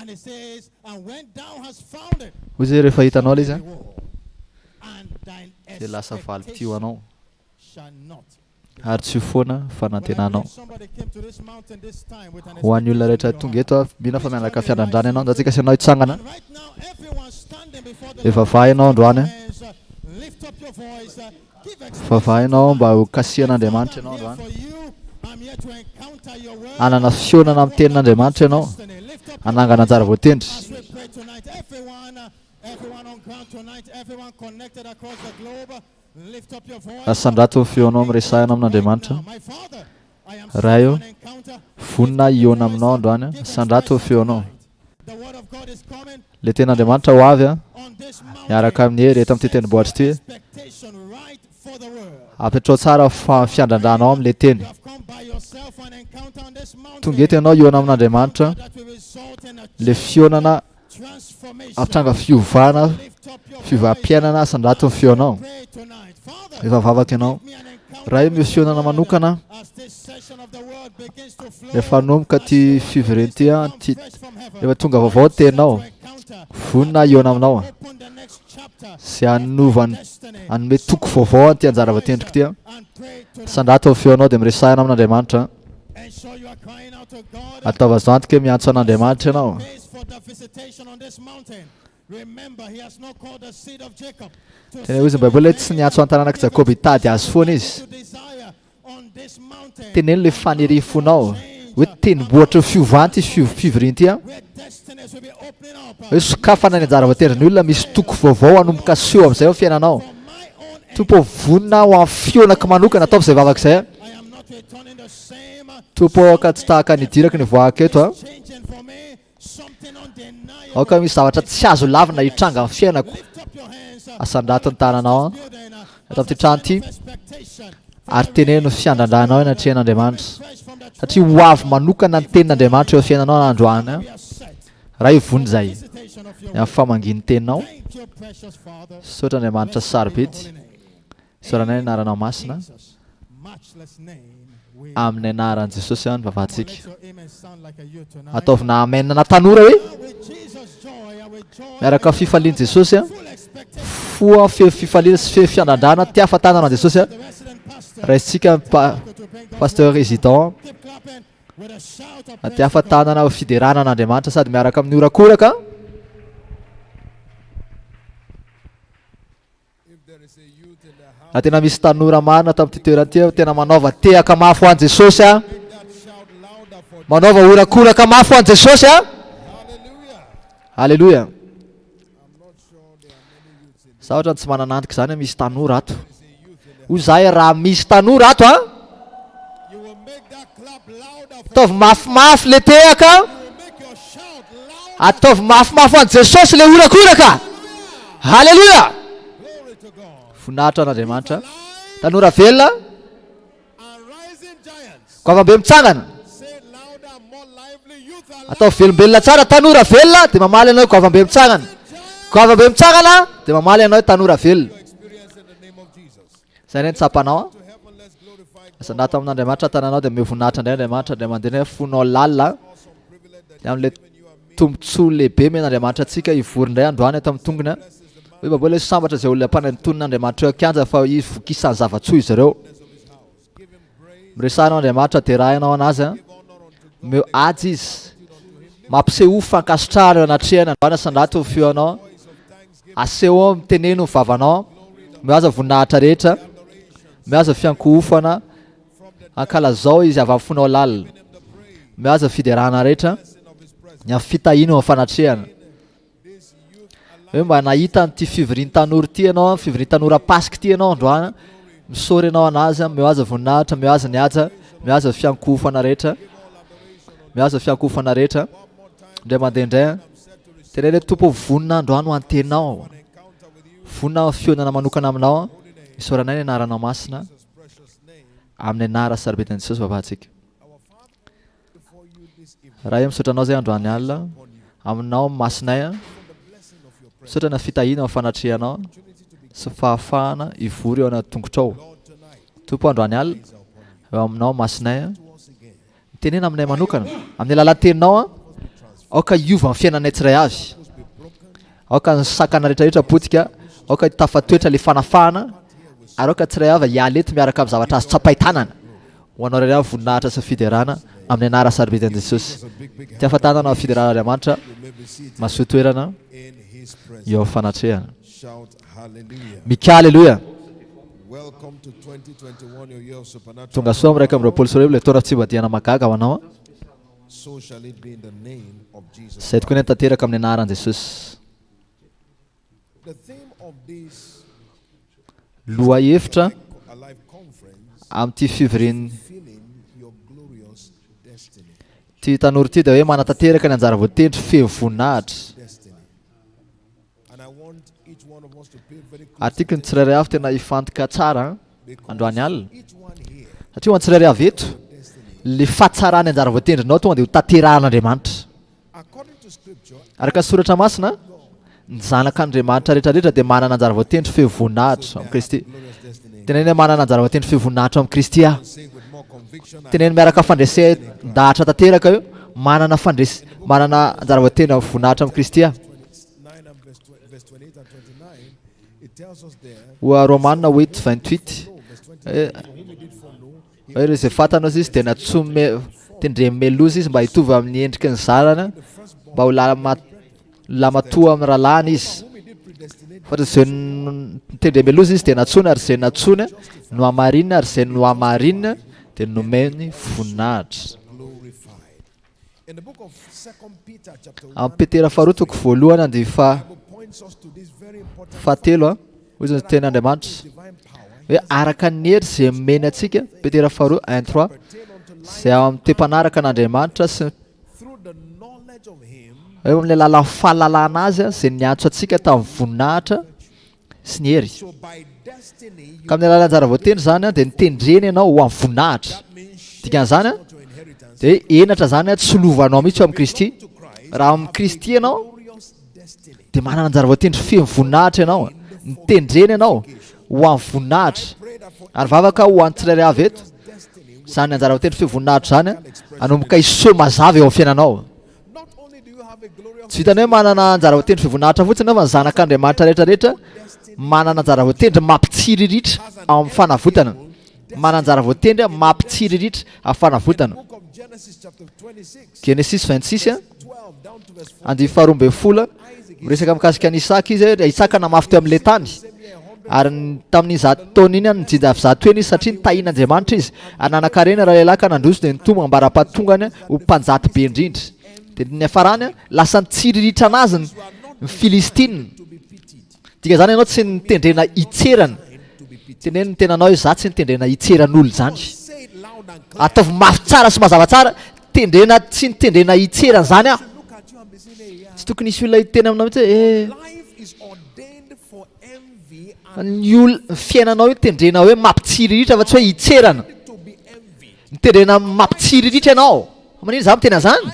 Hoy izy hoe rehefa hitanao ilay izy an, dia lasa valim-pitia ho anao. Ary tsy ho foana fanantenanao. Ho an'ny olona rehetra tonga eto, mino aho fa mianaka fiandrandrana ianao. Andatsika sy ianao hitsangana. Dia vavaha ianao androany. Vavaha ianao mba ho kasihan'Andriamanitra ianao androany. Hanana fihaonana amin'ny tenin'Andriamanitra ianao. Hanangana anjara voatendry. Asandrato ny feonao miresahina amin'Andriamanitra. Ray ô, vonona aho hihaona aminao androany. Asandrato ny feonao. Ilay tenin'Andriamanitra ho avy miaraka amin'ny hery eto amin'ity tendrombohitra ity. Apetrao tsara fa fiandrandranao amin'ilay teny. Tonga eto ianao hihaona amin'Andriamanitra. Ilay fihaonana Hampitranga fiovana, fiovam-piainana asandrato ny feonao. Efa vavaka ianao. Ray omeo fihaonana manokana. Efa hanomboka ty fivoriana ity an, ty efa tonga vaovao ny teninao. Vonona hihaona aminao. Sy hanova hanome toko vaovao an'ity anjara voatendriko ity an. Asandrato ny feonao dia miresahina amin'Andriamanitra. Ataovy azo antoka hoe miantso an'Andriamanitra ianao. Tena hoy izy ny Baiboly hoe tsy niantso an-taranak'i Jakoba hitady azy foana izy. Teneno ilay fanirian'ny fonao hoe tendrombohitra ny fiovana ity fivoriana ity an. Hoe sokafana ny anjara voatendrin'ny olona, misy toko vaovao hanomboka aseho amin'izay ao fiainanao. Tompo ô, vonona aho amin'ny fihaonako manokana, ataovy izay vavaka izay. Tompo ô, aoka tsy tahaka ny idirako ny voahako eto a. Aoka misy zavatra tsy azo lavina hitranga amin'ny fiainako. Asandrato ny tananao eto amin'ity trano ity ary teneno ny fiandrandranao eny anatrehan'Andriamanitra. Satria ho avy manokana ny tenin'Andriamanitra eo fiainanao androany. Ray vonona izay ny amin'ny famangian'ny teninao. Misaotra Andriamanitra sarobidy. Isaoranay ny anaranao masina. Amin'ny anaran'i Jesosy aho ny vavahantsika. Ataovina amen na tanora hoe miaraka amin'ny fifalian'i Jesosy a. Foa feo fifaliana sy feo fiandrandrana tia fatanana an'i Jesosy a. Raisintsika ny pa pasteur résident tia fatanana ho fiderana an'Andriamanitra sady miaraka amin'ny horakoraka. Raha tena misy tanora marina tamin'ity toerana ity, tena manaova tehaka mafy ho an'i Jesosy a. Manaova horakoraka mafy ho an'i Jesosy a. Alléluia. Za ohatrany tsy manana antoka izany misy tanora ato. Hoy zahay raha misy tanora ato a. Ataovy mafimafy le tehaka. Ataovy mafimafy ho an'i Jesosy le horakoraka. Haleloia! Voninahitra an'Andriamanitra. Tanora velona. Goavambe mitsangana. Ataovy velombelona tsara tanora velona dia mamaly ianao goavambe mitsangana. Goavambe mitsangana dia mamaly ianao tanora velona. Zay re ny tsapanao an. Asandrato amin'Andriamanitra tananao dia omeo voninahitra indray Andriamanitra indray mandeha ny fonao lalina dia amin'ilay tombontsoa lehibe omen'Andriamanitra antsika hivory indray androany eto amin'ny tongony an. Hoy Baiboly hoe sambatra izay olona mpanantonon'Andriamanitra eo an-kianja fa izy vokisan'ny zava-tsoa izy ireo. Miresaha anao Andriamanitra derahinao anazy an. Omeo haja izy. Mampisehoa fankasitrahana eo anatrehany androany asandrato ny feonao. Aseho miteneno ny vavanao. Omeo aza voninahitra rehetra. Omeo aza fiankohofana. Ankalazao izy avy amin'ny fonao lalina. Omeo aza fiderana rehetra. Ny amin'ny fitahiana eo amin'ny fanatrehana. Hoe mba nahita an'ity fivorian-tanora ity ianao, fivorian-tanora Paska ity ianao androany. Misaory ianao anazy, omeo azy voninahitra, omeo azy ny haja, omeo azy fiankohofana rehetra. Omeo azy fiankohofana rehetra. Indray mandeha indray. Teneno hoe Tompo vonona androany ho antenao. Vonona amin'ny fihaonana manokana aminao. Isaoranay ny anaranao masina. Amin'ny anara sarobidin'i Jesosy vavahantsika. Ray misaotra anao zay androany alina. Aminao masinay. Misaotra na fitahiana amin'ny fanatrehanao sy fahafahana hivory eo anaty tongotrao. Tompo androany alina eo aminao masinay. Mitenena aminay manokana amin'ny alalan'ny teninao. Aoka hiova ny fiainanay tsiray avy. Aoka ny sakana rehetra rehetra potika, aoka hitafatoetra le fanafahana, ary aoka tsiray avy hiala eto miaraka amin'ny zavatra azo tsapain-tanana. Ho anao irery avy voninahitra sy fiderana amin'ny anara sarobidy an'i Jesosy. Tia fatanana ao fiderana Andriamanitra, mahasoa toerana eo amin'ny fanatrehana. Mika Aleloia! Tonga soa amin'ny 2021 ilay taona fitsivadihana mahagaga ho anao. Izay tokoa ny tanteraka amin'ny anaran'i Jesosy. Lohahevitra amin'ity fivorian'ny ity tanora ity dia hoe manatanteraka ny anjara voatendry feno voninahitra. Ary tiako ny tsirairay avy tena hifantoka tsara androany alina. Satria ho an'ny tsirairay avy eto, le fahatsaran'ny anjara voatendrinao tonga dia ho tanterahan'Andriamanitra. Araka ny soratra masina, ny zanak'Andriamanitra rehetra rehetra dia manana anjara voatendry feno voninahitra amin'i Kristy. Teneno hoe manana anjara voatendry feno voninahitra amin'i Kristy aho. Teneno miaraka fandresen-dahatra tanteraka io, manana fandres manana anjara voatendry voninahitra amin'i Kristy aho. Ho Romana 8 28 Hoe ireo izay fantany hozy izy dia nantsoiny tendreny meloza izy mba hitovy amin'ny endriky ny zanany mba ho lamatoa amin'ny rahalahiny izy. Fa izay notendreny meloza izy dia nantsoiny ary izay nantsoiny no hamarininy ary izay nohamarininy dia nomeny voninahitra. Amin'ny Petera faharoa toko voalohany andihy fahatelo a, hoy izy ny tenin'Andriamanitra hoe araka ny hery izay omeny antsika, Petera faharoa un trois, izay ao amin'ny toe-panaraka an'Andriamanitra sy eo amin'ny alalan'ny fahalalana azy izay niantso antsika tamin'ny voninahitra sy ny hery. Ka amin'ny alalan'ny anjara voatendry izany dia nitendreny ianao ho amin'ny voninahitra. Dikan'izany dia henatra izany tsy lovanao mihitsy eo amin'i Kristy. Raha amin'i Kristy ianao dia manana anjara voatendry feno voninahitra ianao. Nitendreny ianao ho amin'ny voninahitra. Ary vavaka ho an'ny tsirairay avy eto izany anjara voatendry feno voninahitra izany hanomboka hiseho mazava eo amin'ny fiainanao. Tsy vitan'ny hoe manana anjara voatendry fivoninahitra fotsiny nefa ny zanak'Andriamanitra rehetra rehetra manana anjara voatendry mampitsiriritra ao amin'ny fanavotana. Manana anjara voatendry mampitsiriritra amin'ny fanavotana. Genesis 26 andivo faharoa ambin'ny folo miresaka mikasika an'i Isaka izy hoe Isaka namafy teo amin'ilay tany ary tamin'iny zato taona iny nijinja avy zato eny izy satria nitahian'Andriamanitra izy ary nanan-karena ralehilahy ka nandroso dia nitombo ambara-pahatongany ho mpanjato be indrindra. Dia ny niafarany, lasa nitsiriritra anazy ny Filistina. Dika izany ianao tsy nitendrena hitserana. Teneno ny tenanao hoe za tsy nitendrena hitseran'olona izany. Ataovy mafy tsara sy mazava tsara, tendrena tsy nitendrena hitserana izany aho. Tsy tokony hisy olona hiteny aminao mihitsy hoe eh. Ny olona, ny fiainanao io tendrena hoe mampitsiriritra fa tsy hoe hitserana. Nitendrena mampitsiriritra ianao. Fa manino za miteny an'izany?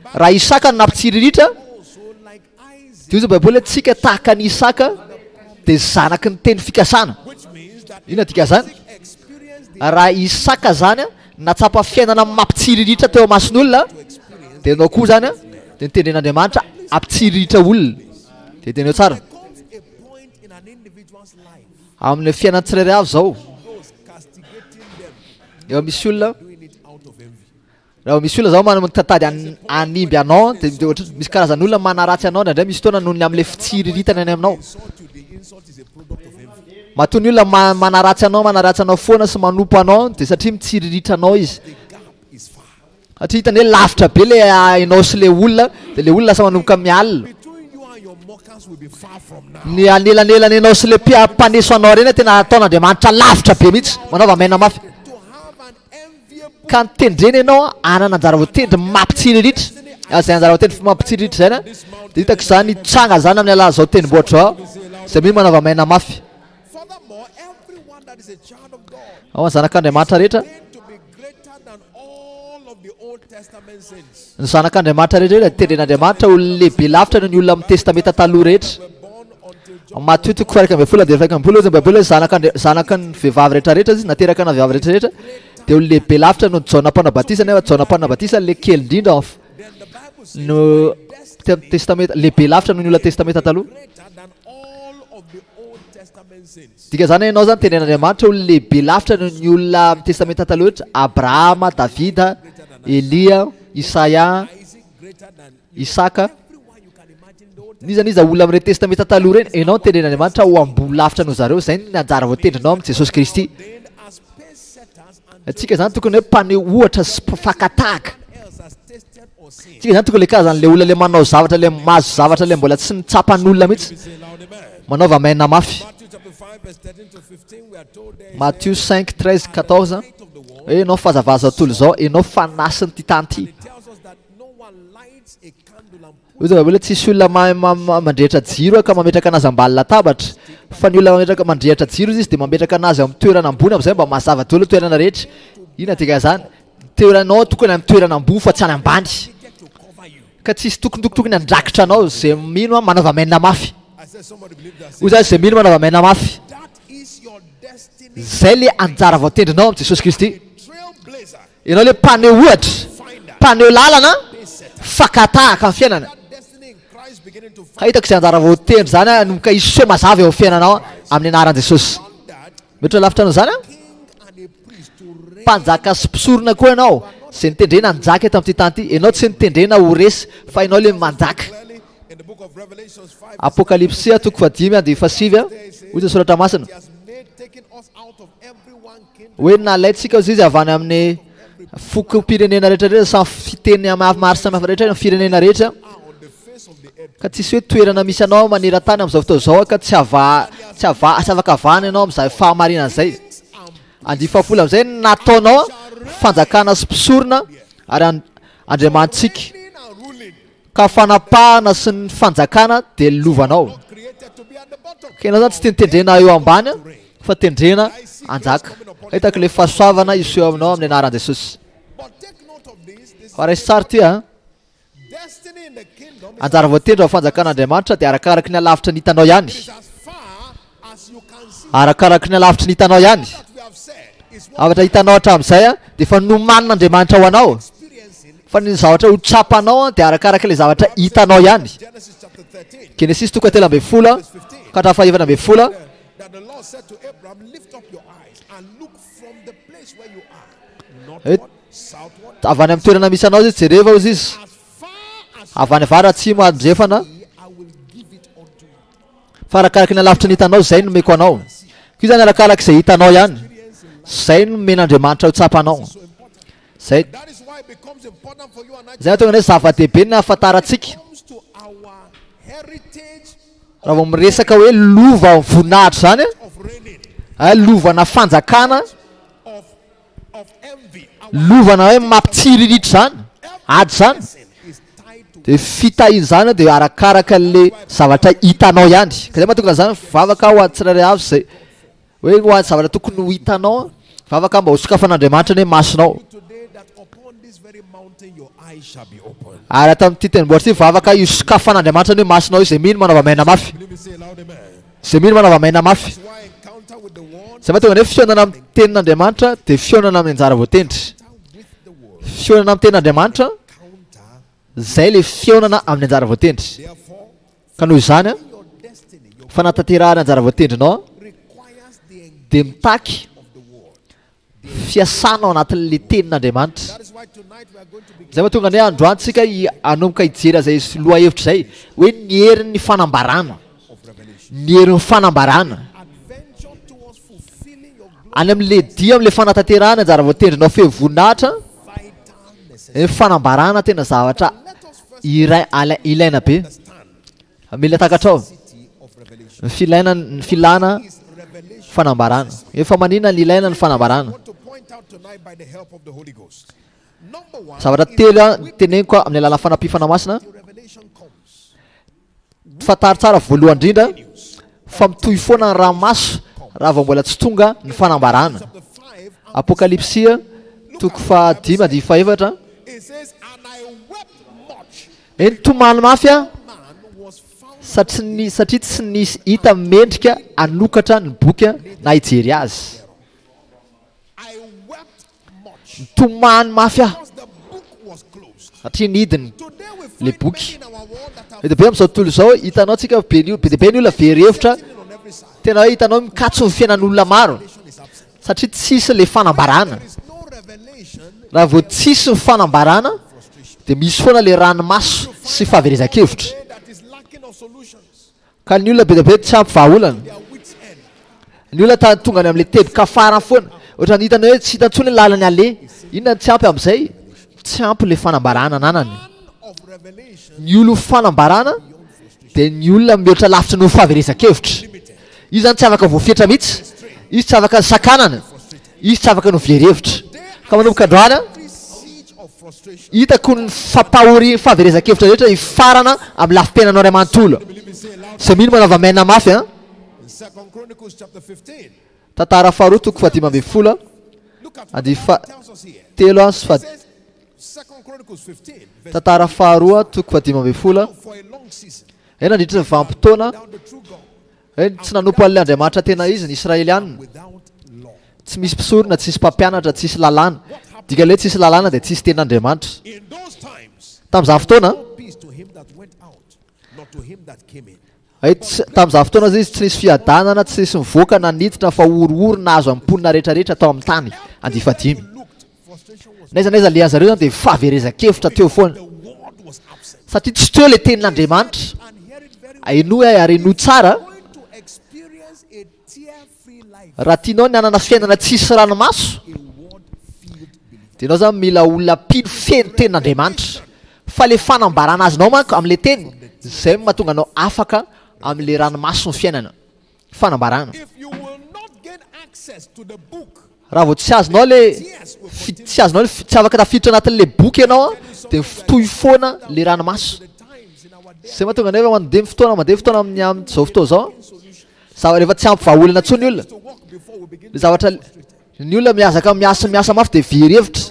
Raha Isaka no nampitsiriritra, dia hoy ny Baiboly hoe tsika tahaka an'i Isaka dia zanaky ny teny fikasana. Inona dikan'izany? Raha Isaka zany nahatsapa fiainana mampitsiriritra teo imason'olona, dia ianao koa zany dia nitendren'Andriamanitra hampitsiriritra olona. Dia teneno tsara. Amin'ny fiainan'ny tsirairay avy izao. Eo misy olona raha misy olona zao manana mitady hanimby anao dia ohatra misy karazan'olona manaratsy anao indraindray misy fotoana noho ny amin'ilay fitsiriritana any aminao. Matoa ny olona manaratsy anao manaratsy anao foana sy manompo anao dia satria mitsiriritra anao izy. Satria hitany hoe lavitra be le ianao sy le olona dia le olona lasa manomboka mialona. Ny anelanelana ianao sy le mpaneso anao ireny tena ataon'Andriamanitra lavitra be mihitsy. Manaova amen mafy. Ka nitendrena ianao hanana anjara voatendry mampitsiriritra. Izay anjara voatendry mampitsiriritra izay na dia hitako izany hitranga izany amin'ny alalan'izao tendrombohitra izao. Izay mino manaova amen mafy. Ao ny zanak'Andriamanitra rehetra. Ny zanak'Andriamanitra rehetra dia tendren'Andriamanitra ho lehibe lavitra noho ny olona amin'ny Testamenta Taloha rehetra. Matio toko faha 11 andininy faha 11 hoy ny Baiboly hoe zanak'Andri- zanaky ny vehivavy rehetra rehetra izy, nateraka ana vehivavy rehetra rehetra dia ho lehibe lavitra noho ny Jaona Mpanao Batisa nefa Jaona Mpanao Batisa le kely indrindra ao amin'ny. No Testamenta, lehibe lavitra noho ny olona Testamenta Taloha. Dikan'izany hoe ianao izany tenen'Andriamanitra ho lehibe lavitra noho ny olona amin'ny Testamenta Taloha rehetra, Abrahama, Davida, Elia, Isaia, Isaka. N'iza n'iza olona amin'ireny Testamenta Taloha ireny, ianao no tenen'Andriamanitra ho ambony lavitra noho zareo. Izay ny anjara voatendrinao amin'i Jesosy Kristy. Antsika izany tokony hoe mpaneho ohatra sy mpifakatahaka. Tsika izany tokony le karazan'le olona le manao zavatra le mahazo zavatra le mbola tsy nitsapan'olona mihitsy. Manaova amen mafy. Matio 5, 13, 14 hoe ianao fahazavana izao tontolo izao, ianao fanasin'ity tany ity. Hoy ny Baiboly hoe tsisy olona mahay mandrehitra jiro ka mametraka anazy ambany latabatra, fa ny olona mametraka mandrehitra jiro izy dia mametraka anazy ao amin'ny toerana ambony amin'izay mba mazava daholo ny toerana rehetra. Inona dikan'izany? Toeranao tokony amin'ny toerana ambony fa tsy any ambany. Ka tsisy tokony tokony handrakitra anao izay mino an manaova amen mafy. Hoy za izay mino manaova amen mafy. Zay le anjara voatendrinao amin'i Jesosy Kristy. Ianao le mpaneho ohatra, mpaneho lalana, fakatahaka ny fiainana. Ka hitako izay anjara voatendry izany hanomboka hiseho mazava eo amin'ny fiainanao amin'ny anaran'i Jesosy. Mihoatra lavitra noho izany an? Mpanjaka sy mpisorona koa ianao, izay notendrena hanjaka eto amin'ity tany ity. Ianao tsy notendrena ho resy, fa ianao ilay manjaka. Apokalypsy toko fahadimy andininy fahasivy, hoy ny soratra masina. Hoe nalaintsika hozy izy avy any amin'ny fokom-pirenena rehetra rehetra, samy fiteny maro samihafa rehetra, firenena rehetra. Ka tsisy hoe toerana misy anao maneran-tany amin'izao fotoana izao ka tsy ava tsy ava tsy afaka avahana ianao amin'izay fahamarinana izay. Andihy fahafolo amin'izay nataonao fanjakana sy mpisorona ary Andriamanitsika. Ka fanapahana sy ny fanjakana dia lovanao. Ka ianao zany tsy tendrena eo ambany fa tendrena hanjaka. Hitako ilay fahasoavana hiseho aminao amin'ny anaran'i Jesosy. Fa raiso tsara ity a. Anjara voatendry ao fanjakan'Andriamanitra dia arakaraky ny halavitra ny hitanao ihany. Arakaraky ny halavitry ny hitanao ihany. Zavatra hitanao hatramin'izay dia efa nomanin'Andriamanitra ho anao. Fa ny zavatra ho tsapanao dia arakaraka ilay zavatra hitanao ihany. Genesisy toko 13 ka hatramin'ny faha-14. Avy any amin'ny toerana misy anao izy, jereva hozy izy. Avy any avara, atsimo, andrefana. Fa arakaraky ny halavitry ny hitanao, izay no nomeko anao. Koa izany arakaraka izay hitanao ihany, izay no nomen'Andriamanitra ho tsapanao. Izay izay mahatonga ny hoe zava-dehibe ny hahafantarantsika. Raha vao miresaka hoe lova voninahitra izany, lovana fanjakana, Lovana hoe mampitsiriritra izany, ady izany, dia fitahiana izany dia arakaraka le zavatra hitanao ihany. Ka zay mahatonga an'izany vavaka ho an'ny tsirairay avy izay hoe ho an'ny zavatra tokony ho hitanao, vavaka mba ho sokafan'Andriamanitra anie masonao. Ary ato amin'ity tendrombohitra ity vavaka hisokafan'Andriamanitra anie masonao izay mino manaova amen mafy. Izay mino manaova amen mafy. Izay mahatonga ny hoe fihaonana amin'ny tenin'Andriamanitra dia fihaonana amin'ny anjara voatendry. Fihaonana amin'ny tenin'Andriamanitra, izay ilay fihaonana amin'ny anjara voatendry. Ka noho izany, fanatanterahana anjara voatendrinao dia mitaky fiasana ao anatin'ilay tenin'Andriamanitra. Izay mahatonga ny hoe androany tsika hanomboka hijery azay lohahevitra izay hoe ny herin'ny fanambarana. Ny herin'ny fanambarana. Any amin'ilay dia amin'ilay fanatanterahana anjara voatendrinao feno voninahitra, ny fanambarana tena zavatra iray ilaina be. Mila takatrao ny filaina ny filana fanambarana. Efa manina ny ilaina ny fanambarana. Zavatra telo teneniko amin'ny alalan'ny fanampiana masina. Fantaro tsara voalohany indrindra fa mitohy foana ny ranomaso raha vao mbola tsy tonga ny fanambarana. Apokalypsy toko fahadimy andininy fahefatra. Eny, tomany mafy aho satria tsy nisy hita mendrika hanokatra ny boky na hijery azy. Nitomany mafy aho. Satria nidiny le boky. Be dia be amin'izao tontolo izao, hitanao tsika be ny be dia be ny olona very hevitra, tena hoe hitanao mikatso ny fiainan'olona maro satria tsisy le fanambarana. Raha vao tsisy ny fanambarana dia misy foana le ranomaso sy fahaverezan-kevitra. Ka ny olona be dia be tsy ampy vahaolana. Ny olona ta tonga any amin'ilay teboka farany foana. Ohatran'ny hitany hoe tsy hita intsony ny lalany aleha. Inona no tsy ampy amin'izay? Tsy ampy ilay fanambarana ananany. Ny olon'ny fanambarana dia ny olona mihoatra lavitra noho ny fahaverezan-kevitra. Izy izany tsy afaka voafetra mihitsy. Izy tsy afaka sakanana. Izy tsy afaka no very hevitra. Ka manomboka androany, hitako ny fampahorian'ny fahaverezan-kevitra rehetra hifarana amin'ny lafim-piainanao iray manontolo. Izay mino manaova amen mafy an. Tantara faharoa toko faha-15 andihy faha telo an sy faha Tantara faharoa toko faha-15 Eny nandritry ny vanim-potoana Hoe tsy nanompo an'ilay Andriamanitra tena izy ny Israelianina. Tsy misy mpisorona, tsisy mpampianatra, tsisy lalàna. Dikan'ilay hoe tsisy lalàna dia tsisy tenin'Andriamanitra. Tamin'izany fotoana, hoe tsy, tamin'izany fotoana izy tsy nisy fiadanana, tsy nisy nivoaka na niditra fa horohoro nahazo amin'ny mponina rehetrarehetra tao amin'ny tany. Andihy fahadimy. N'aiza n'aiza alehan'ny zareo zany dia fahaverezan-kevitra teo foana. Satria tsy teo ilay tenin'Andriamanitra. Henoy ahy ary henoy tsara. Raha tianao ny hanana fiainana tsisy ranomaso, dia ianao zany mila olona mpino feno tenin'Andriamanitra. Fa ilay fanambarana azonao manko amin'ilay teny, izay no mahatonga anao afaka amin'ilay ranomason'ny fiainana. Fanambarana. Raha vao tsy azonao le tsy azonao le tsy afaka tafiditra anatin'le boky ianao an, dia mitohy foana le ranomaso. Zay mahatonga anay mandeha fotoana mandeha fotoana amin'ny amin'izao fotoana izao, zava rehefa tsy ampy vahaolana intsony ny olona, le zavatra ny olona miazaka miasa miasa mafy dia very hevitra,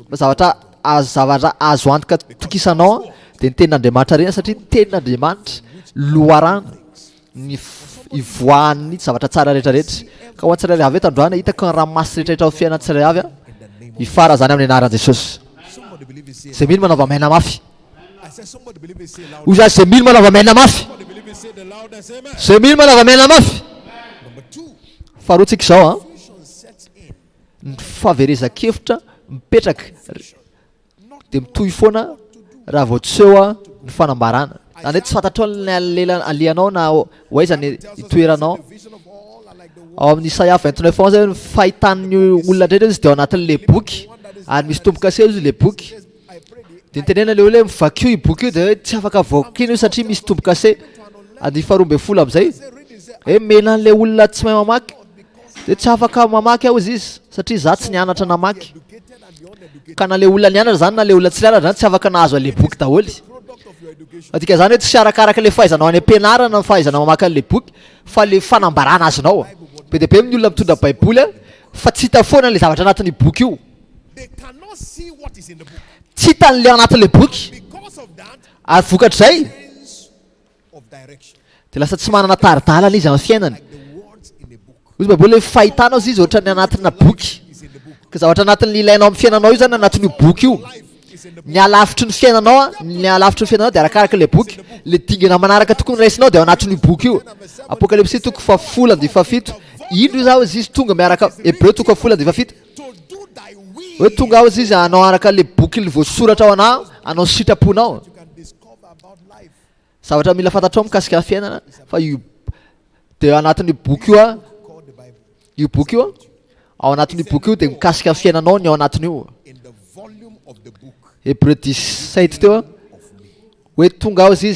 fa zavatra azo zavatra azo antoka tokisanao an, dia ny tenin'Andriamanitra ireny satria ny tenin'Andriamanitra loharano. ny ivoahan'ny zavatra tsara rehetra rehetra. Ka ho an'ny tsirairay avy eto androany, hitako ny ranomaso rehetra rehetra ao fiainan'ny tsirairay avy, hifara izany amin'ny anaran'i Jesosy. Izay mino manaova amen mafy. Hoy izaho, izay mino manaova amen mafy. Izay mino manaova amen mafy. Faharoa tsika izao an, ny fahaverezan-kevitra mipetraka dia mitohy foana raha vao tsy eo ny fanambarana. Izany hoe tsy fantatrao ny lela alehanao na ho aiza ny itoeranao. Ao amin'ny Isaia 29 11 ny fahitan'ny olona rehetra izy dia ao anatin'ilay boky ary misy tombo-kase izy ilay boky. Dia nitenena ilay olona hoe mivakio io boky io dia hoe tsy afaka voakina io satria misy tombo-kase. Andininy faharoa ambin'ny folo amin'izay hoe mena an'ilay olona tsy mahay mamaky. Dia tsy afaka mamaky aho hozy izy satria izaho tsy nianatra namaky. Ka na le olona nianatra zany na le olona tsy nianatra zany tsy afaka nahazo an'le boky daholo. Fa dikan'izany hoe tsy arakaraka le fahaizanao any am-pianarana ny fahaizanao mamaky an'le boky fa le fanambarana azonao. Be dia be ny olona mitondra baiboly fa tsy hita foana le zavatra anatin'io boky io. Tsy hitany le anatin'le boky. Ary vokatr'izay Dia lasa tsy manana tari-dalana izy amin'ny fiainany. Hoy ny Baiboly hoe fahitana ozy izy ohatran'ny anatina boky. Ka zavatra anatin'ny ilainao amin'ny fiainanao io zany anatin'io boky io. Ny halavitry ny fiainanao, ny halavitry ny fiainanao dia arakaraka ilay boky. Ilay dingana manaraka tokony raisinao dia ao anatin'io boky io. Apokalypsy toko fahafolo andininy fahafito. Indro izaho ozy izy tonga miaraka, Hebreo toko fahafolo andininy fahafito. Hoe tonga aho ozy izy hanao araka ilay boky voasoratra ao anahy, hanao ny sitraponao. Zavatra mila fantatrao mikasika ny fiainana fa io dia anatin'io boky io a, io boky io ao anatin'io boky io dia mikasika ny fiainanao ny ao anatin'io. Hébreu 17 teo a, hoe tonga ao izy,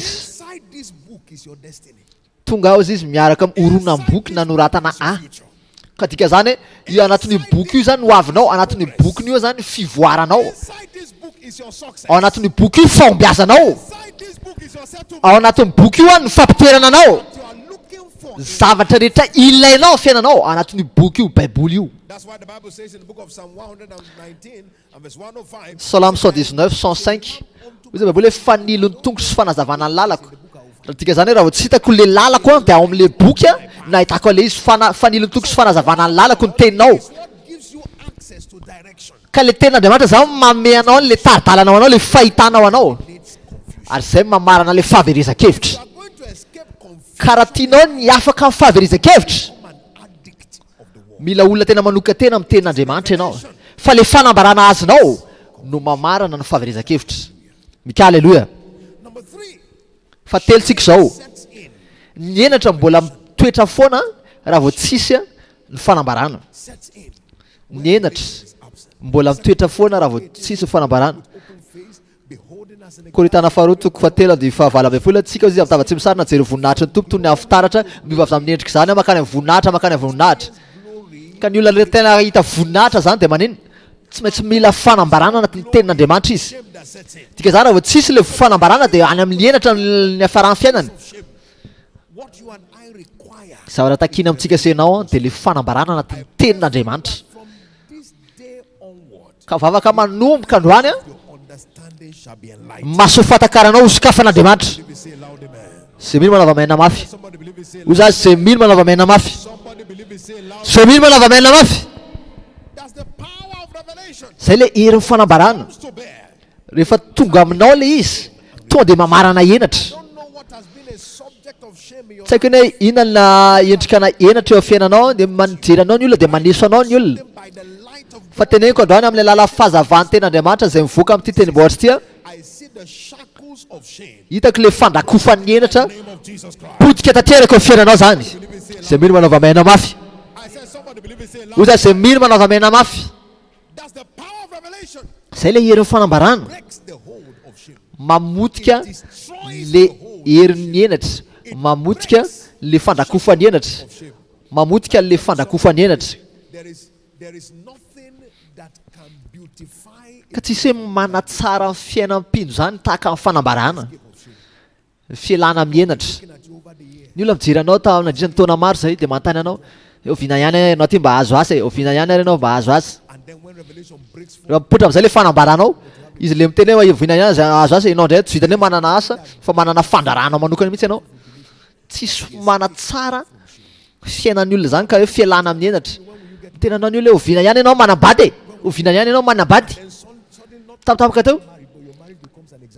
Tonga ao izy miaraka amin'ny horonam-boky nanoratana ahy. Ka dika zany hoe io anatin'io boky io zany ny hoavinao, anatin'io bokiny io zany fivoaranao. Ao anatin'io boky io fahombiazanao. Ao anatin'ny boky io ny fampitoerana anao. Zavatra rehetra ilainao amin'ny fiainanao ao anatin'io boky io, baiboly io. Salamo 119, 105, Hoy izay Baiboly hoe fanilo ny tongotro sy fanazavana ny lalako. Raha dika izany hoe raha vao tsy hitako le lalako an, dia ao amin'ilay boky an, no ahitako an'ilay izy. Fana, fanilo ny tongotro sy fanazavana ny lalako ny teninao. Ka le tenin'Andriamanitra zany manome anao an'le tari-dalana ho anao, le fahitana ho anao. Ary izay mamarana le fahaverezan-kevitra. Ka raha tianao ny afaka amin'ny fahaverezan-kevitra, mila olona tena manokan-tena amin'ny tenin'Andriamanitra ianao. Fa le fanambarana azonao no mamarana ny fahaverezan-kevitra. Mika Aleloia. Fahatelo tsika izao, ny henatra mbola mitoetra foana raha vao tsisy ny fanambarana. Ny henatra mbola mitoetra foana raha vao tsisy ny fanambarana. Korintana faharoa toko fahatelo andininy fahavalo ambin'ny folo, Tsika hozy izy amin'ny tava tsy misarona jereo voninahitry ny Tompo toy ny amin'ny fitaratra, miova avy amin'ny endrika izany mankany amin'ny voninahitra mankany amin'ny voninahitra. Ka ny olona tena hahita voninahitra izany dia maninona? Tsy maintsy mila fanambarana anatin'ny tenin'Andriamanitra izy. Dika izany raha vao tsisy ilay fanambarana dia any amin'ny henatra ny niafaran'ny fiainany. Zavatra takiana amintsika sy ianao dia ilay fanambarana anatin'ny tenin'Andriamanitra. Ka vavaka manomboka androany an, maso fatakaranao ho sokafan'Andriamanitra. Zay mino manava maina mafy. Hoy za zay mino manava maina mafy. Zay mino manava maina mafy. Zay le herin'ny fanambarana. Rehefa tonga aminao le izy, tonga dia mamarana henatra. Tsy haiko anie inona na endrika na henatra eo amin'ny fiainanao, dia mijery anao ny olona dia maneso anao ny olona. Fa teneniko androany amin'ny alalan'ny fahazavan'ny tenin'Andriamanitra izay mivoaka amin'ity tendrombohitra ity, Hitako ilay fandrakofan'ny henatra potika tanteraka eo fiainanao zany. Izay mino manaova maina mafy. Hoy za izay mino manaova maina mafy. Izay ilay herin'ny fanambarana. Mamotika le herin'ny henatra, mamotika le fandrakofan'ny henatra, mamotika le fandrakofan'ny henatra. Ka tsisy hoe manatsara ny fiainan'ny mpino izany tahaka ny fanambarana, ny fialana amin'ny henatra. Ny olona mijery anao ta nandritra ny taona maro izay dia manontany anao, oviana ihany ianao ity mba hahazo asa e, oviana ihany ary ianao mba hahazo asa. Rehefa mipoitra amin'izay ilay fanambaranao, izy ilay miteny hoe oviana ihany izay hahazo asa, ianao indray tsy vitan'ny hoe manana asa fa manana fandraranao manokana mihitsy ianao. Tsisy manatsara fiainan'ny olona izany ka hoe fialana amin'ny henatra. Miteny anao ny olona hoe oviana ihany ianao manambady e? Oviana ihany ianao manambady? Tampotampoka teo,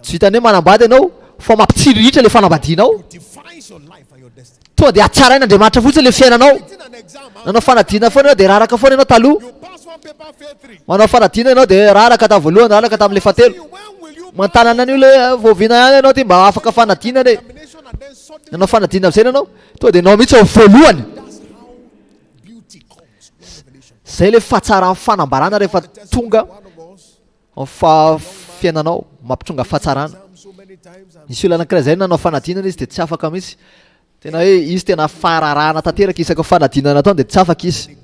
tsy vitan'ny hoe manambady ianao fa mampitsiriritra ilay fanambadianao. Tonga dia hatsarain'Andriamanitra fotsiny ilay fiainanao. Nanao fanadinana foana ianao dia raraka foana ianao taloha. Manao fanadinana ianao dia raraka tamin'ny voalohany, raraka tamin'ilay fahatelo. Manontany an'io ilay hoe vao oviana ihany ianao ity mba afaka fanadinana e? Nanao fanadinana amin'izay ianao, tonga dia ianao mihitsy ao voalohany. Izay ilay fahatsaran'ny fanambarana rehefa tonga amin'ny fiainanao, mampitonga fahatsarana. Nisy olona anankiray izay nanao fanadinana izy dia tsy afaka mihitsy. Tena hoe izy tena fahararahana tanteraka isaky ny fanadinana ataony dia tsy afaka izy.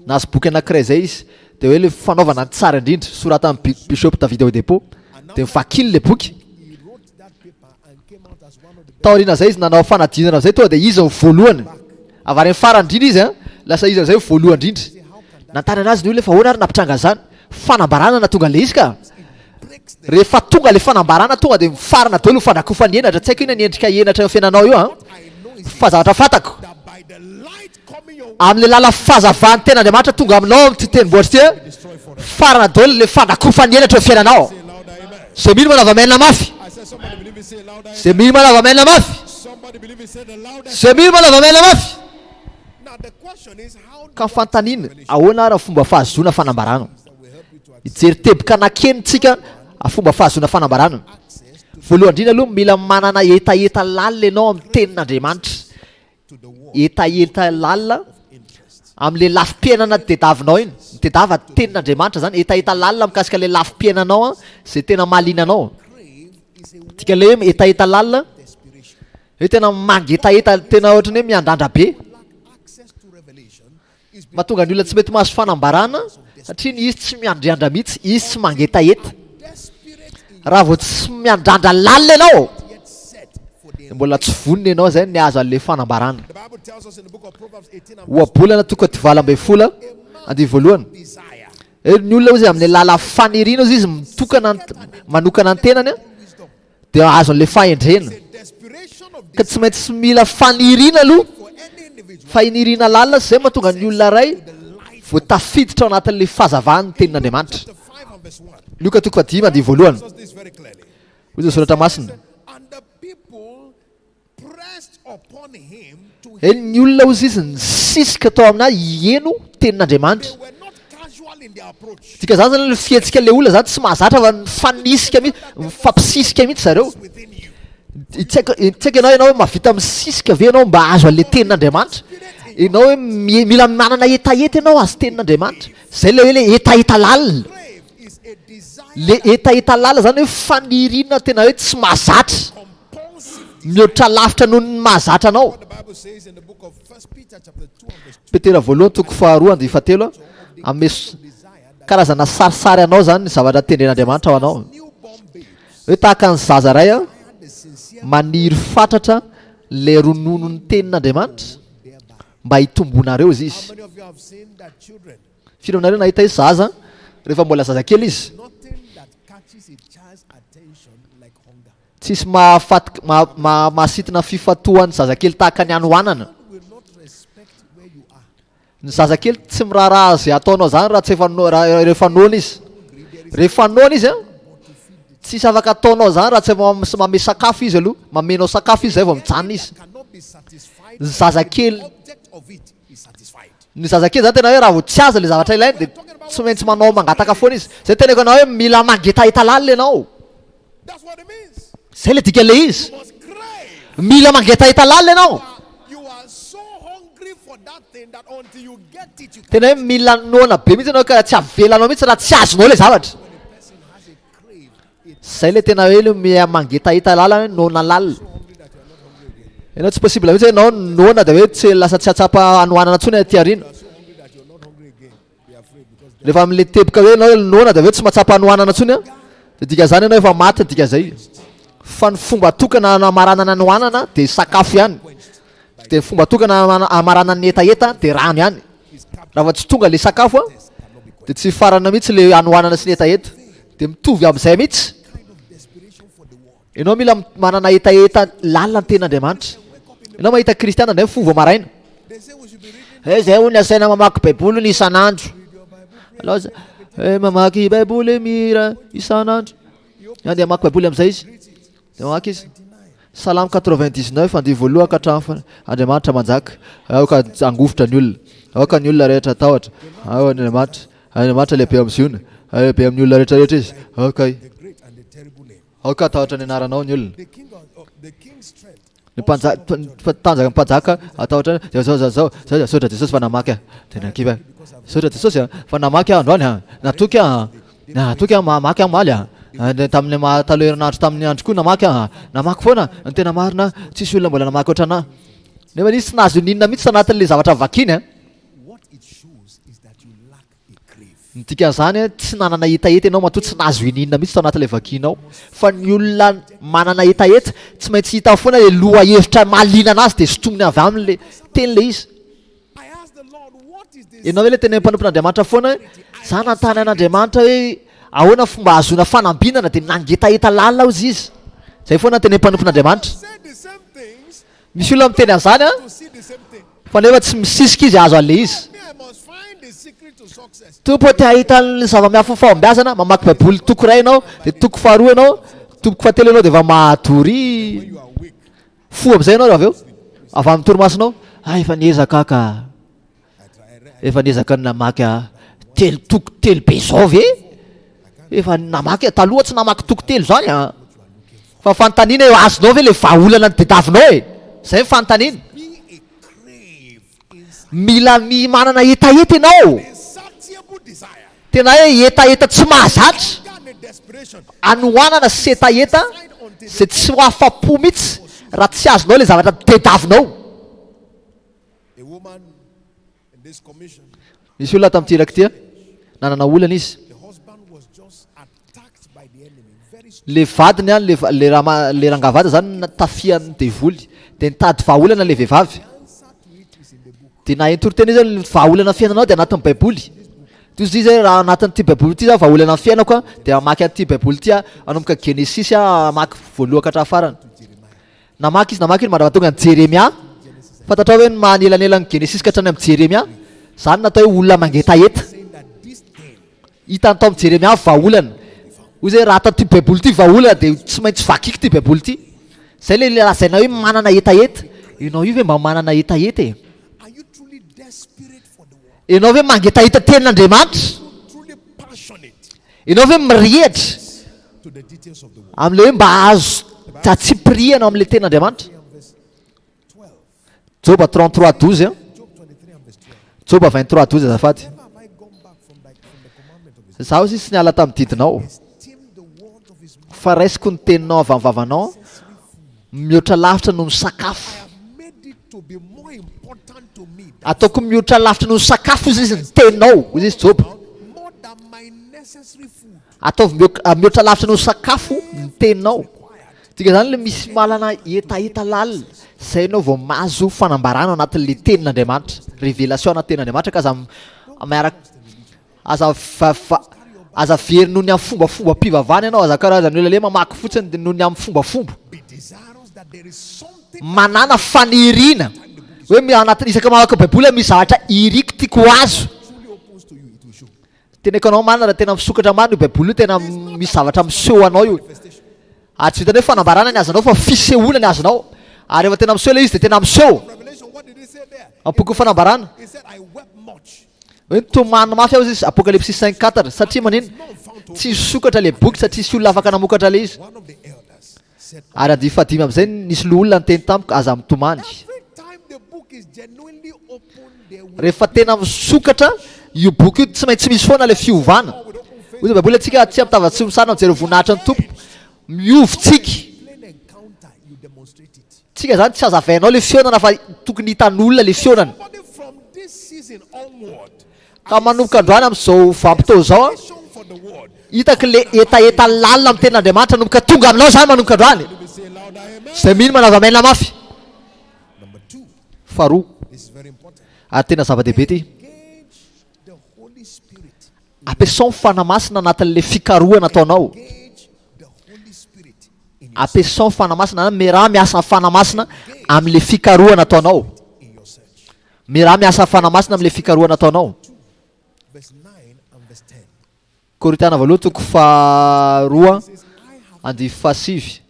Nahazo boky anankiray izay izy dia hoe ilay fanaovana ny tsara indrindra, soratan'ny Bishop David Oyedepo. Dia novakiny ilay boky. Taorian'izay izy nanao fanadinana amin'izay tonga dia izy no voalohany. Avy any amin'ny farany indrindra izy an, lasa izy amin'izay no voalohany indrindra. Nanontany anazy ny olona fa ahoana ary nampitranga an'izany? Fanambarana nahatonga an'ilay izy ka. Rehefa tonga ilay fanambarana tonga dia mifarana daholo ny fandrakofan'ny henatra. Tsy haiko inona ny endrika henatra eo amin'ny fiainanao io an. Fa zavatra fantako, amin'ilay lalan'ny fahazavan'ny tenin'Andriamanitra tonga aminao amin'ity tendrombohitra ity an, mifarana daholo ilay fandrakofan'ny henatra eo amin'ny fiainanao. Izay mino manao amen mafy. Izay mino manao amen mafy. Izay mino manao amen mafy. Ka ny fanontaniana, ahoana ary ny fomba fahazoana fanambarana? Hijery teboka anankienina tsika fomba fahazoana fanambarana. Voalohany indrindra aloha mila manana hetaheta lalina ianao amin'ny tenin'Andriamanitra. Hetaheta lalina amin'ilay lafim-piainana tedavinao iny. Mitedava tenin'Andriamanitra zany, hetaheta lalina mikasika ilay lafim-piainanao izay tena mahaliana anao. Dikan'ilay hoe hetaheta lalina hoe tena mangetaheta, tena ohatran'ny hoe miandrandra be. Mahatonga ny olona tsy mety mahazo fanambarana satria ny izy tsy miandriandra mihitsy, izy tsy mangetaheta. Raha vao tsy miandrandra lalina ianao, dia mbola tsy vonona ianao izay ny hahazo an'ilay fanambarana. Ohabolana toko 18 andiany voalohany. Eh, ny olona hozy amin'ny alalan'ny faniriana hozy izy mitokana manokana ny tenany dia azo an'ilay fahendrena. Ka tsy maintsy mila faniriana aloha, fa iniriana lalina izay mahatonga ny olona iray Vao tafiditra ao anatin'ilay fahazavan'ny tenin'Andriamanitra. Lioka toko fahadimy andiany voalohany. Hoy izao soratra masina. Eny, ny olona hozy izy nisisika tao aminà hiheno tenin'Andriamanitra. Dikan'izany zany le fihetsika le olona zany tsy mahazatra fa mifanisika mihitsy, mifampisisika mihitsy zareo. Tsy haiko tsy haiko ianao ianao hoe mahavita misisika ve ianao mba hahazo an'le tenin'Andriamanitra? Ianao hoe mila manana hetaheta ianao hahazo tenin'Andriamanitra. Zay le hoe le hetaheta lalina. Le hetaheta lalina zany hoe faniriana tena hoe tsy mahazatra. Mihoatra lavitra noho ny mahazatra anao. Petera voalohany toko faharoa andihy fahatelo Hanome karazana sarisary anao izany ny zavatra tendren'Andriamanitra ho anao. Hoe tahaka ny zaza iray maniry fatratra ilay rononon'ny tenin'Andriamanitra mba hitomboanareo izy. Firy aminareo nahita hoe zaza rehefa mbola zazakely izy? Tsisy mahafaty mahasintona fifantohan'ny zazakely tahaka ny hanoanana. Ny zazakely tsy miraharaha izay ataonao izany raha tsy efa rehefa noana izy. Rehefa noana izy an, tsisy afaka ataonao izany raha tsy efa manome sakafo izy aloha, mamenao sakafo izy zay vao mijanona izy. Ny zazakely Ny zazakely zany tena hoe raha vao tsy azo le zavatra ilainy dia tsy maintsy manao mangataka foana izy. Zay teneko anao hoe mila mangetaheta lalina ianao. Zay le dikan'le izy. Mila mangetaheta lalina ianao. Tena hoe mila noana be mihitsy ianao ka tsy avelanao mihitsy raha tsy azonao le zavatra. Zay le tena hoe le miha mangetaheta lalina hoe noana lalina. Ianao tsy possible mihitsy hoe ianao noana dia hoe tsy lasa tsy hahatsapa hanoanana intsony aty aoriana. Rehefa amin'le teboka hoe ianao noana dia hoe tsy mahatsapa hanoanana intsony an, dia dikan'izany ianao efa maty ny dikan'izay. Fa ny fomba tokana hanamaranana hanoanana dia sakafo ihany. Dia ny fomba tokana hamaranana ny hetaheta dia rano ihany. Raha vao tsy tonga le sakafo an, dia tsy hifarana mihitsy le hanoanana sy ny hetaheta. Dia mitovy amin'izay mihitsy. Ianao mila manana hetaheta lalina ny tenin'Andriamanitra. Ianao mahita kristiana indray mifoha vao maraina. Eh, zay hono asaina mamaky baiboly ny isan'andro. Alao eh, mamaky baiboly mira isan'andro. Andeha hamaky baiboly amin'izay izy. Dia mamaky izy. Salamo 99 andihy voalohany ka hatramin'ny farany. Andriamanitra manjaka. Aoka hangovitra ny olona. Aoka ny olona rehetra hatahotra. Ao Andriamanitra. Andriamanitra lehibe amin'ny Ziona. Lehibe amin'ny olona rehetra rehetra izy. Aoka Aoka hatahotra ny anaranao ny olona. Ny mpanjaka, tanjaka mpanjaka hatahotra zao zao zao zao zao Misaotra Jesosy fa namaky ahy. Tena kivy aho. Misaotra Jesosy a, fa namaky aho androany a. Natoky aho a. Natoky aho mamaky aho omaly a. Tamin'ny maha taloha herinandro tamin'ny andro koa namaky aho a. Namaky foana. Ny tena marina, tsisy olona mbola namaky ohatran'ahy. Nefa izy tsy nahazo n'inona mihitsy tanatin'ilay zavatra vakiny a. Ny dikan'izany, tsy nanana hetaheta ianao matoa tsy nahazo ininona mihitsy tao anatin'ilay vakinao. Fa ny olona manana hetaheta, tsy maintsy hita foana ilay lohahevitra mahaliana anazy dia sintominy avy aminy ilay teny ilay izy. Ianao ve ilay tenenin'ny mpanompon'Andriamanitra foana hoe, za nanontany an'Andriamanitra hoe ahoana fomba ahazoana fanambinana dia nangetaheta lalina hozy izy. Izay foana ny tenenin'ny mpanompon'Andriamanitra. Misy olona miteny an'izany an, fa nefa tsy misisika izy hahazo an'ilay izy. Tompo ô, te hahita ny zava-miafin'ny fahombiazana, mamaky Baiboly toko iray ianao, dia toko faharoa ianao, toko fahatelo ianao dia efa matory. Fo amin'izay ianao avy eo, avy amin'ny torimasonao, ah efa niezaka aho ka. Efa niezaka ny namaky aho telo toko telo be izao ve? Efa namaky taloha tsy namaky toko telo izany an. Fa fanontaniana eo azonao ve le vahaolana notediavinao e? Zay ny fanontaniana. Mila mi manana hetaheta ianao. Tena hoe hetaheta tsy mahazatra. Anohanana sy hetaheta izay tsy ho afa-po mihitsy raha tsy azonao ilay zavatra tediavinao. Nisy olona tamin'ity iraka ity, nanana olana izy. Le vadiny an, le le rama le rangahy vadiny zany natafihan'ny devoly. Dia nitady vahaolana le vehivavy. Dia nahay nitoriteny izy hoe ny vahaolana fiainanao dia anatin'ny baiboly. Toy izy hoe raha anatin'ity baiboly ity zany vahaolana ny fiainako an, dia hamaky an'ity baiboly ity aho, hanomboka Genesisy aho hamaky voalohany ka hatramin'ny farany. Namaky izy, namaky izy mandra-pahatonga an'i Jeremia. Fantatrao ve ny maha anelanelan'ny Genesisy ka hatrany amin'i Jeremia? Izany no atao hoe olona mangetaheta. Hitany tao amin'i Jeremia vahaolana. Hoy izy hoe raha ato ity baiboly ity vahaolana dia tsy maintsy vakiko ity baiboly ity. Izay ilay lazaina hoe manana hetaheta. Ianao io ve mba manana hetaheta e? Ianao ve mangetaheta tenin'Andriamanitra? Ianao ve mirehitra amin'ilay hoe mba hahazo tsipiriany amin'ilay tenin'Andriamanitra? Joba 33 12 Joba 23 12 azafady. Zaho izy tsy niala tamin'ny didinao fa raisiko ny teninao avy amin'ny vavanao mihoatra lavitra noho ny sakafo. Ataoko mihoatra lavitra noho ny sakafo izy izy ny teninao, hoy izy Joba. Ataovy mihoatra lavitra noho ny sakafo ny teninao. Dika zany le misy malana hetaheta lalina zay ianao vao mahazo fanambarana ao anatin'le tenin'Andriamanitra, révélation anaty tenin'Andriamanitra ka aza miaraka aza aza very noho ny amin'ny fombafombam-pivavahana ianao, aza karazan'ny olona le mamaky fotsiny de noho ny amin'ny fombafomba. Manàna faniriana hoe anatin'ny isaka mamaky baiboly misy zavatra iriko tiako ho azo. Teneko anao marina raha tena misokatra marina io baiboly io tena misy zavatra miseho anao io. Ary tsy vitan'ny hoe fanambarana ny azonao fa fisehoana ny azonao. Ary rehefa tena miseho ilay izy dia tena miseho. Amin'ny bokin'ny fanambarana. Hoe nitomany mafy aho izy Apokalypsy 5 4 satria manino? Tsy nisokatra ilay boky satria tsy olona afaka namokatra ilay izy. Ary andivo fahadimy amin'izay nisy loholona niteny tamiko aza mitomany. Rehefa tena misokatra io boky io tsy maintsy misy foana ilay fiovana. Hoy ny Baiboly antsika tsy amin'ny tava tsy misarona mijery voninahitra ny Tompo. Miova tsika. Tsika zany tsy azavainao ilay fihaonana fa tokony hitan'olona ilay fihaonana. Ka manomboka androany amin'izao vanim-potoana izao an, hitako ilay hetaheta lalina amin'ny tenin'Andriamanitra hanomboka tonga aminao izany manomboka androany. Izay mino manava maina mafy. Faharoa, ary tena zava-dehibe ity, ampiasao ny Fanahy Masina anatin'ilay fikarohana ataonao. Ampiasao ny Fanahy Masina, miaraha miasa amin'ny Fanahy Masina amin'ilay fikarohana ataonao. Miaraha miasa Fanahy Masina amin'ilay fikarohana ataonao. Korintiana voalohany toko faharoa andininy fahasivy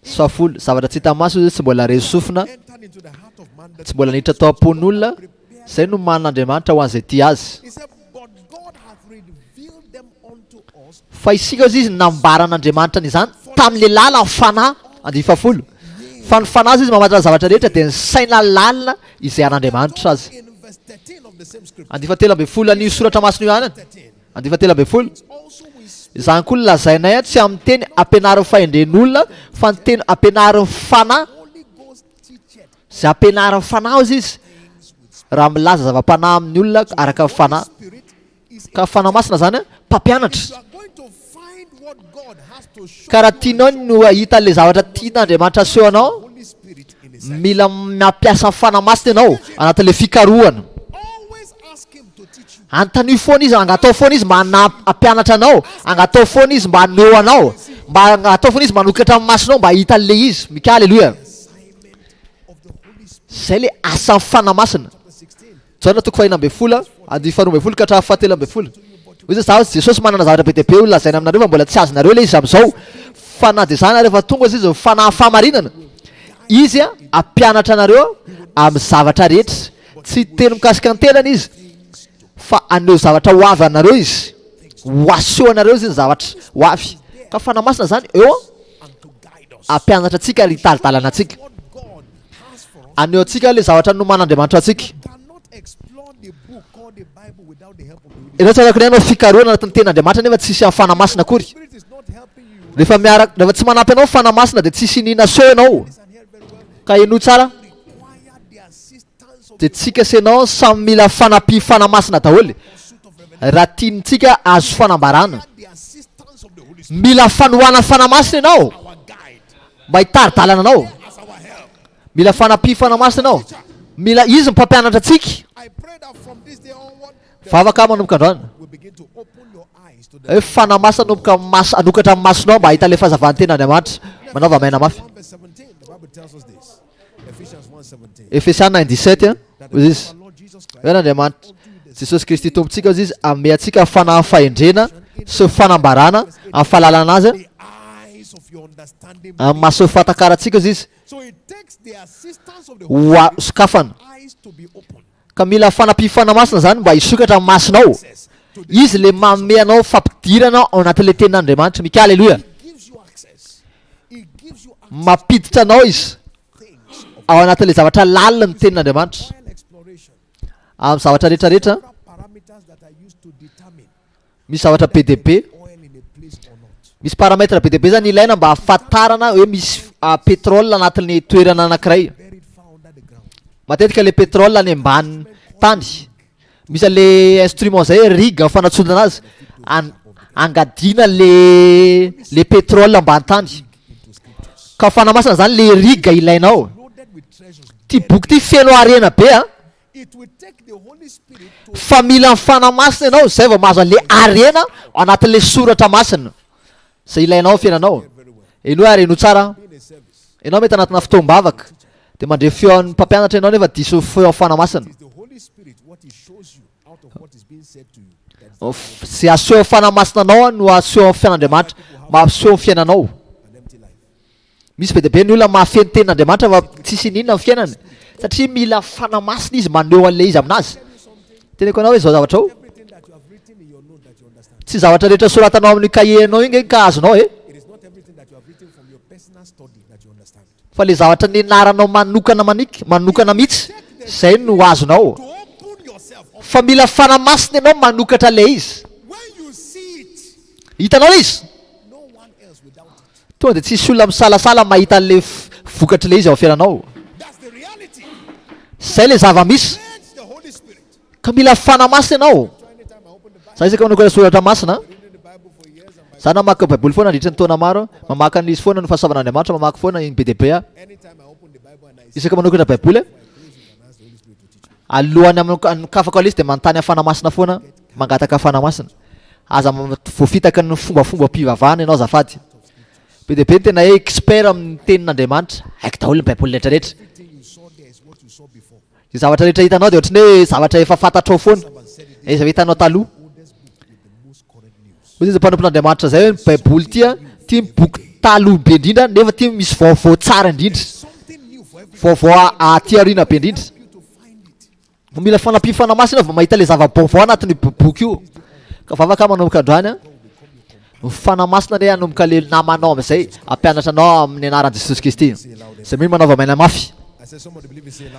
sy fahafolo, zavatra tsy hita maso izy tsy mbola re sofina, tsy mbola niditra tao am-pon'olona, izay no manin'Andriamanitra ho an'izay tia azy. Fa isika hozy izy nambaran'Andriamanitra an'izany tamin'ny alalan'ny Fanahy, andininy fahafolo. Fa ny Fanahy hozy izy mamantatra ny zavatra rehetra dia ny saina lalina izay an'Andriamanitra azy. Andininy fahatelo ambin'ny folo an'io soratra masina io ihany. Andininy fahatelo ambin'ny folo. Izany koa no lazainay tsy amin'ny teny ampianarin'ny fahendren'olona fa ny teny ampianarin'ny Fanahy. Izay ampianarin'ny Fanahy hozy izy raha milaza zava-panahy amin'ny olona araka ny Fanahy. Ka Fanahy Masina zany mpampianatra. Ka raha tianao ny hahita an'ilay zavatra tian'Andriamanitra aseho anao, mila mampiasa ny Fanahy Masina ianao anatin'ilay fikarohana. Anontanio foana izy, angatao foana izy mba hampianatra anao, angatao foana izy mba haneho anao, mba angatao foana izy mba hanokatra ny masonao mba hahita an'ilay izy. Mika, Aleloia. Izay ilay asan'ny Fanahy Masina. Jaona toko fahenina ambin'ny folo, andininy faharoa ambin'ny folo ka hatramin'ny fahatelo ambin'ny folo. Hoy izy, Izaho Jesosy manana zavatra be dia be ho lazaina aminareo fa mbola tsy azonareo ilay izy amin'izao. Fa na dia izany ary efa tonga aza izy, ny Fanahy fahamarinana, Izy hampianatra anareo amin'ny zavatra rehetra. Tsy hiteny mikasika ny tenany Izy, fa haneho zavatra ho avy anareo Izy. Ho aseho anareo Izy ny zavatra ho avy. Ka Fanahy Masina izany eo hampianatra antsika ary hitari-dalana antsika. Haneho antsika ilay zavatra noman'Andriamanitra antsika. Ianao tsy afaka ny hanao fikarohana anatin'ny tenin'Andriamanitra nefa tsisy amin'ny Fanahy Masina akory. Rehefa miaraka, rehefa tsy manampy anao ny Fanahy Masina dia tsisy iniana aseho ianao. Ka henoy tsara. Dia tsika sy ianao samy mila fanampian'ny Fanahy Masina daholo. Raha tiantsika azo fanambarana. Mila fanohanan'ny Fanahy Masina ianao mba hitari-dalana anao. Mila fanampian'ny Fanahy Masina ianao. Mila Izy no mpampianatra antsika. Vavaka manomboka androany. Hoe Fanahy Masina hanomboka maso, hanokatra ny masonao mba hahita ilay fahazavan'ny tenin'Andriamanitra. Manaova maina mafy. Efesiana 1 17, hoy izy. Hoe an'Andriamanitra. Jesosy Kristy Tompontsika hozy izy hanome antsika fanahy fahendrena sy fanambarana amin'ny fahalalana Azy amin'ny maso fahatakarantsika hozy izy ho sokafana. Ka mila fanampian'ny Fanahy Masina izany mba hisokatra ny masonao. Izy ilay manome anao fampidirana ao anatin'ilay tenin'Andriamanitra. Mika Aleloia. Mampiditra anao izy ao anatin'ilay zavatra lalina ny tenin'Andriamanitra. Amin'ny zavatra rehetra rehetra, misy zavatra be dia be, misy paramètre be dia be zany ilaina mba hahafantarana hoe misy pétrole anatin'ny toerana anankiray. Matetika le pétrole any ambany tany, misy an'le instrument zay rig fanantsonana azy, an- angadiana le le pétrole ambany tany. Ka fanamasina zany le rig ilainao. Ty boky ty feno harena be a. Fa mila ny Fanahy Masina ianao zay vao mahazo an'le harena ao anatin'le soratra masina zay ilainao amin'ny fiainanao. Henoy ary henoy tsara. Ianao mety anatina fotoam-bavaka de mandre feon'ny mpampianatra ianao nefa diso feon'ny Fanahy Masina. Zay asehon'ny Fanahy Masina anao no asehon'ny fiainan'Andriamanitra, mampiseho ny fiainanao. Misy be dia be ny olona mahafehy ny tenin'Andriamanitra fa tsisy ininona ny fiainany satria mila Fanahy Masina izy maneho an'ilay izy aminazy. Teneko anao hoe izao zavatra ao, tsy zavatra rehetra soratanao amin'ny kahie anao iny nge ka azonao e. Fa le zavatra nianaranao manokana manik manokana mihitsy zay no azonao. Fa mila Fanahy Masina ianao manokatra ilay izy. Hitanao ilay izy? Tonga dia tsisy olona misalasala mahita an'ilay vokatr'ilay izy ao amin'ny fiainanao. Izay ilay zava-misy. Ka mila Fanahy Masina ianao. Za isaka manokatra soratra masina, za namaky baiboly foana nandritra ny taona maro, mamaky an'izy foana ny fahasoavan'Andriamanitra, mamaky foana iny be dia be aho. Isaka manokatra baiboly, alohan'ny hanokafako an'izy dia manontany amin'ny Fanahy Masina foana, mangataka Fanahy Masina. Aza voafitaka ny fombafombam-pivavahana ianao azafady. Be dia be ny tena hoe expert amin'ny tenin'Andriamanitra, haiko daholo ny baiboly rehetra rehetra. Ny zavatra rehetra hitanao dia ohatran'ny hoe zavatra efa fantatrao foana, efa hitanao taloha. Hoy izy mpanompon'Andriamanitra izay hoe ny baiboly ity an, ity ny boky taloha be indrindra nefa ity misy vaovao tsara indrindra. Vaovao aty aoriana be indrindra. Mila fanampian'ny Fanahy Masina vao mahita ilay zava-baovao anatin'io boky io. Ka vavaka manomboka androany an. Ny Fanahy Masina anie hanomboka le namanao amin'izay hampianatra anao amin'ny anaran'i Jesosy Kristy. Izay mino manaova maina mafy.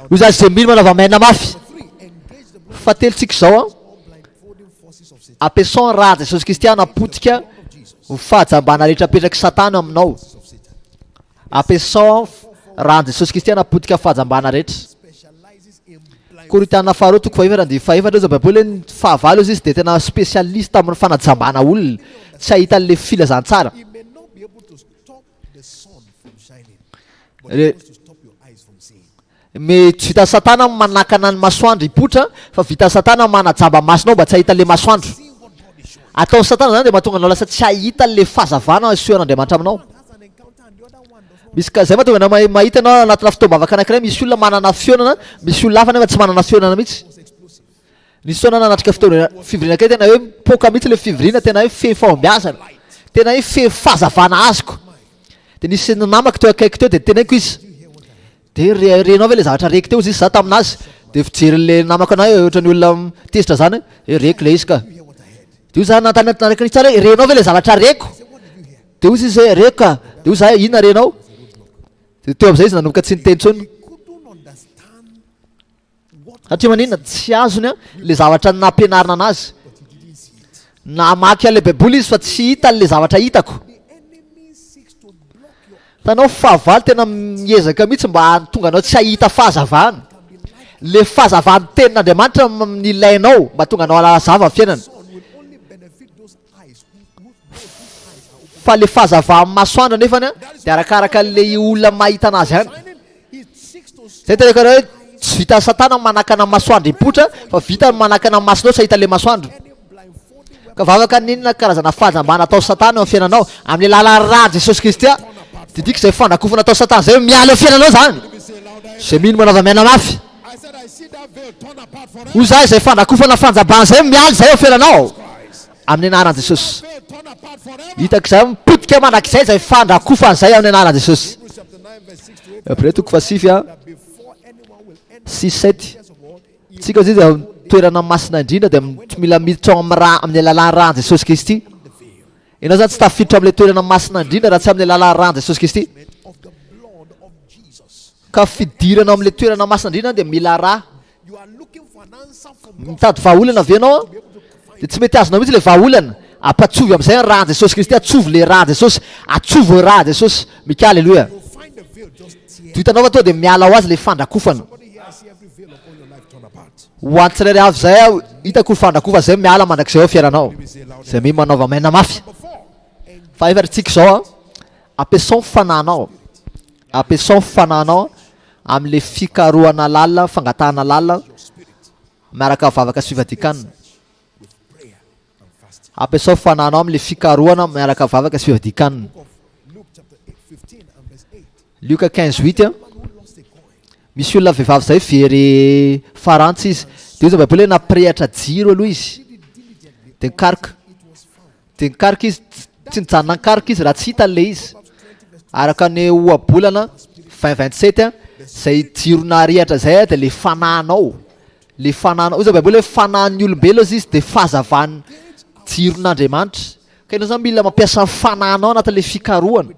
Hoy izaho izay mino manaova maina mafy. Fahatelontsika izao an. Ampiasao ny rà Jesosy Kristy hanapotika ny fahajambana rehetra apetrak'i Satana aminao. Ampiasao rà Jesosy Kristy hanapotika fahajambana rehetra. Korintiana faharoa toko fahefatra andininy fahefatra hoy izao baiboly hoe ny fahavalo hozy izy dia tena spécialiste amin'ny fanajambana olona tsy hahita an'ilay filazantsara. Re- Mety tsy vitan'i Satana ny manakana ny masoandro hipoitra fa vitan'i Satana ny manajamba masonao mba tsy hahita an'ilay masoandro. Ataon'i Satana izany dia mahatonga anao lasa tsy hahita an'ilay fahazavana asehon'Andriamanitra aminao. Misy ka zay mahatonga anao mahay mahita ianao anatina fotoam-bavaka anankiray misy olona manana fihaonana, misy olona hafa nefa tsy manana fihaonana mihitsy. Nisy fotoana nanatrika fotoana fivoriana anankiray tena hoe mipoaka mihitsy ilay fivoriana, tena hoe feno fahombiazana, tena hoe feno fahazavana azoko. Dia nisy namako teo akaiko teo dia teneniko izy, dia re- renao ve ilay zavatra reko teo hozy izy za taminazy, dia fijerin'ilay namako anahy ohatran'ny olona tezitra zany hoe reko ilay izy ka. Dia hoy za nanontany nanontany tsara hoe renao ve ilay zavatra reko? Dia hoy izy hoe, Reko ka. Dia hoy izahay, Inona renao? Dia teo amin'izay izy nanomboka tsy niteny intsony. Satria maninona? Tsy azony ilay zavatra nampianarina anazy. Namaky an'ilay Baiboly izy fa tsy hitany ilay zavatra hitako. Hitanao, fahavalo tena miezaka mihitsy mba hahatonga anao tsy hahita fahazavana. Ilay fahazavan'ny tenin'Andriamanitra no ilainao mba hahatonga anao hanazava ny fiainana. Fa le fahazavan'ny masoandro anefany an, de arakaraka le olona mahita anazy ihany. Zay teneniko anareo hoe tsy vitan'i satana ny manakana ny masoandro hipoitra fa vitany ny manakana ny masonao tsy hahita le masoandro. Ka vavaka n'inona karazana fahajambana atao satana eo amin'ny fiainanao, amin'ny alalan'ny rà Jesosy Kristy an, didiko izay fandrakofana atao satana zay miala eo fiainanao zany. Zay mino manaova miaina mafy. Hoy izaho izay fandrakofana fanjabana izay miala izay eo fiainanao amin'ny anaran'i Jesosy. Hitako izay mipotika mandrakizay izay fandrakofana izay amin'ny anaran'i Jesosy. Hebreo toko fahasivy a six sept. Tsika izy dia toerana masina indrindra dia tsy mila miditra ao amin'ny ra amin'ny alalan'ny ran'i Jesosy Kristy. Ianao izany tsy tafiditra amin'ilay toerana masina indrindra raha tsy amin'ny alalan'ny ran'i Jesosy Kristy. Ka fidirana ao amin'ilay toerana masina indrindra dia mila ra. Mitady vahaolana ve ianao? Dia tsy mety azonao mihitsy ilay vahaolana. Ampatsovy amin'izay ny ran'i Jesosy Kristy, atsovy ilay ran'i Jesosy, atsovy ny ran'i Jesosy. Mika aleloia. Dia hitanao fa tonga dia miala ho azy ilay fandrakofana. Ho an'ny tsirairay avy izay aho, hitako ny fandrakofana izay miala mandrakizay ao fiainanao. Izay mino manaova maina mafy. Fa efa ry tsika izao an, ampiasao ny fanahinao. Ampiasao ny fanahinao amin'ilay fikarohana lalina, fangatahana lalina, miaraka vavaka sy fivadikanina. Ampiasao ny fanahinao amin'ilay fikarohana miaraka vavaka sy fivadikanina. Lioka 15 huit a. Misy olona vehivavy izay very farantsa izy. Dia hoy ny Baiboly hoe nampirehatra jiro aloha izy. Dia nikaroka. Dia nikaroka izy, tsy nijanona nikaroka izy raha tsy hitany ilay izy. Araka ny ohabolana 20 27 izay jiro narehatra izay dia ilay fanahinao. Ilay fanahinao. Hoy ny Baiboly hoe fanahin'ny olombelona izy dia fahazavan'ny jiron'Andriamanitra. Ka ianao zany mila mampiasa ny fanahinao anatin'ilay fikarohana.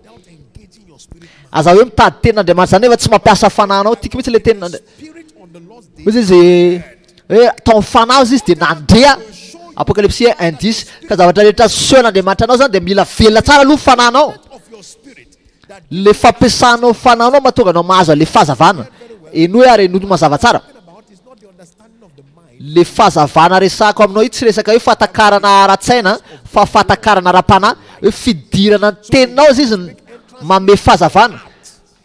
Aza hoe mitady tenin'Andriamanitra zany nefa tsy mampiasa fanahinao. Tiako mihitsy ilay tenin'Andriamanitra. Hoy izy hoe tao amin'ny fanahy izy dia nandrea. Apokalypsy 1 10. Ka zavatra rehetra asehon'Andriamanitra anao zany dia mila velona tsara aloha ny fanahinao. Le fampiasanao fanahinao mahatonga anao mahazo an'ilay fahazavana. Henoy ary henoy mazava tsara. Le fahazavana resahako aminao io tsy resaka hoe fahatakarana ara-tsaina fa fahatakarana ara-panahy, hoe fidirana ny teninao izy izy manome fahazavana,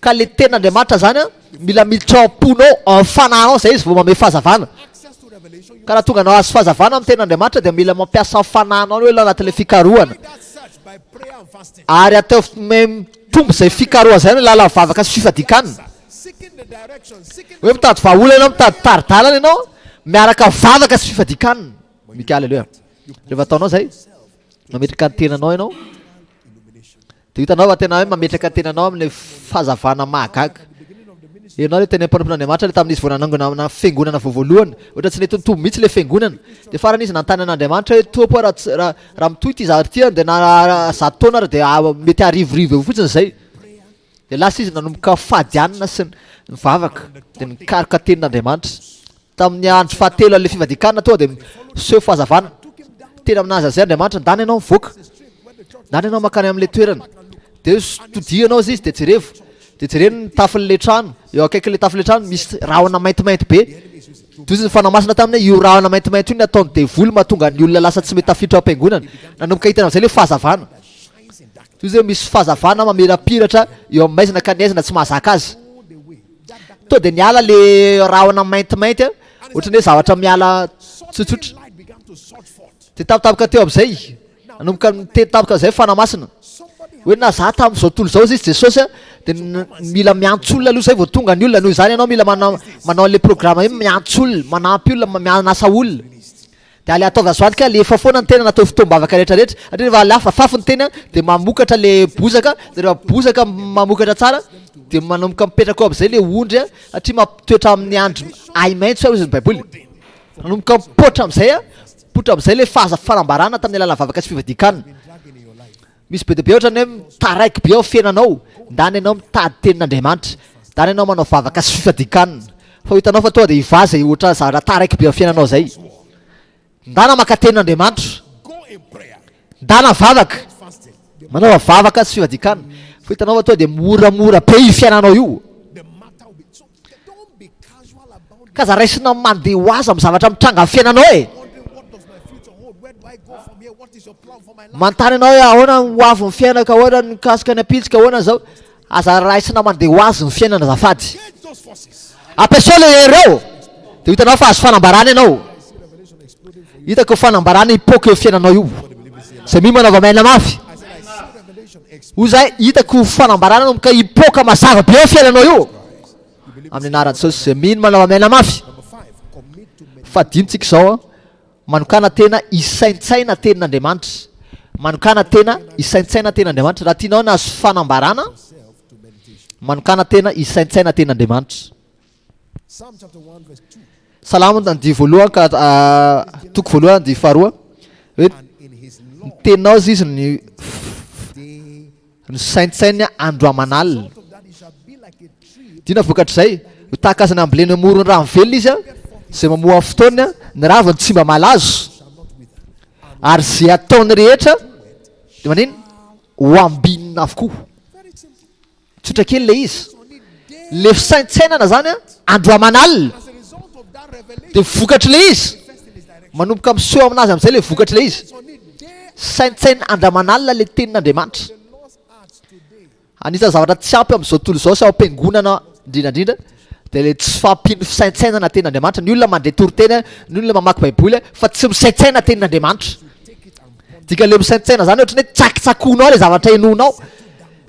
ka le tenin'Andriamanitra zany an mila miditra ao am-ponao, ao amin'ny fanahinao zay izy vao manome fahazavana, ka raha tonga anao hahazo fahazavana amin'ny tenin'Andriamanitra dia mila mampiasa ny fanahinao aloha anatin'ilay fikarohana, ary ataovy mitombo izay fikarohana izay amin'ny alalan'ny vavaka sy fifadian-kanina. Hoe mitady vahaolana ianao, mitady tari-dalana ianao, miaraka vavaka sy fifadian-kanina. Mika Aleloia. Rehefa ataonao izay, mametraka ny tenanao ianao, dia hitanao fa tena hoe mametraka ny tenanao amin'ny fahazavana mahagaga. Ianao ilay teny mpanompon'Andriamanitra ilay tamin'izy vao nanangona na fiangonana vao voalohany, ohatra tsy nety nitombo mihitsy ilay fiangonana. Dia farany izy nanontany an'Andriamanitra hoe Tompo raha raha raha mitohy ity zavatra ity dia na 100 taona ary dia mety harivorivo eo fotsiny izay. Dia lasa izy nanomboka fady hanina sy nivavaka, dia nikaroka tenin'Andriamanitra. Tamin'ny andro fahatelo an'ilay fivadian-kanina tonga dia miseho fahazavana. Teny aminazy azay Andriamanitra, ndana ianao mivoaka. Ndana ianao mankany amin'ilay toerana. Dia todihanao izy dia jerevo. Dia jereno ny tafon'ilay trano, eo akaikin'ilay tafon'ilay trano misy rahona maintimainty be. Toy ny Fanahy Masina taminy hoe io rahona maintimainty io no ataon'ny devoly mahatonga ny olona lasa tsy mety tafiditra ao am-piangonana. Nanomboka hitany amin'izay ilay fahazavana. Toy izay misy fahazavana mamirapiratra eo amin'ny maizina ka ny aizina tsy mahazaka azy. Toa dia niala le rahona maintimainty a, ohatran'ny hoe zavatra miala tsotsotra. Dia tampotampoka teo amin'izay, nanomboka niteny tampoka amin'izay Fanahy Masina. Hoe na za tamin'izao tontolo izao izy Jesosy a, dia mila miantso olona aloha izay vao tonga ny olona. Noho izany ianao mila manao manao an'ilay programme hoe miantso olona, manampy olona, manasa olona. Dia ale ataovy azo antoka alefa foana ny tena natao fotoam-bavaka rehetra rehetra satria rehefa alefa afafy ny tena dia mamokatra le bozaka dia rehefa bozaka mamokatra tsara dia manomboka mipetraka ao amin'izay le ondry a satria mampitoetra amin'ny andro ahi-maitso hoy ny baiboly manomboka mipoitra amin'izay a mipoitra amin'izay le fahaza fanambarana tamin'ny alalan'ny vavaka sy fivadian-kanina. Misy be dia be ohatran'ny hoe mitaraiky be ao fiainanao, ndany ianao mitady tenin'Andriamanitra, ndany ianao manao vavaka sy fifadian-kanina, fa ho hitanao fa tonga dia hivaha izay ohatran'ny zavatra taraiky be ao fiainanao izay. Ndana maka tenin'Andriamanitra, ndana vavaka, manaova vavaka sy fifadian-kanina, fa ho hitanao fa tonga dia moramora be io fiainanao io. Ka aza raisina mandeha ho azy amin'ny zavatra mitranga amin'ny fiainanao e. Manontany ianao hoe ahoana ny ho avin'ny fiainako, ahoana ny mikasika ny ampitsika, ahoana izao. Aza raisina mandeha ho azy ny fiainana azafady. Ampiasao ilay hery ao, dia ho hitanao fa azo fanambarana ianao. Hitako io fanambarana hipoaka eo fiainanao io. Izay mino manaova maina mafy. Hoy izahay, hitako io fanambarana nanomboka hipoaka mazava be eo fiainanao io. Amin'ny anaran'i Jesosy, izay mino manao amena mafy. Fahadimy-tsika izao an, manokàna tena hisaintsaina tenin'Andriamanitra. Manokàna tena hisaintsaina tenin'Andriamanitra. Raha tianao ny hahazo fanambarana, manokàna tena hisaintsaina tenin'Andriamanitra. Salamo andiany voalohany ka toko voalohany andiany faharoa hoe ny teninao izy ny ny saintsainy andro aman'alina. Dina vokatr'izay, ho tahaka azy nambolena eo amoron'ny rano velona izy, izay mamoa amin'ny fotoany, ny raviny tsy mba malazo, ary izay ataony rehetra dia manino? Ho ambinina avokoa. Tsotra kely ilay izy. Ilay fisaintsainana izany an, andro aman'alina. Dia vokatr'ilay izy, manomboka miseho aminazy amin'izay ilay vokatr'ilay izy. Saintsaina andro aman'alina ilay tenin'Andriamanitra. Anisan'ny zavatra tsy ampy amin'izao tontolo izao sy ao am-piangonana indrindra indrindra dia ilay tsy fahampian'ny fisaintsainana tenin'Andriamanitra. Ny olona mandre toriteny, ny olona mamaky Baiboly fa tsy misaintsaina tenin'Andriamanitra. Dikan'ilay misaintsaina izany ohatran'ny hoe tsakitsakoinao ilay zavatra henoinao.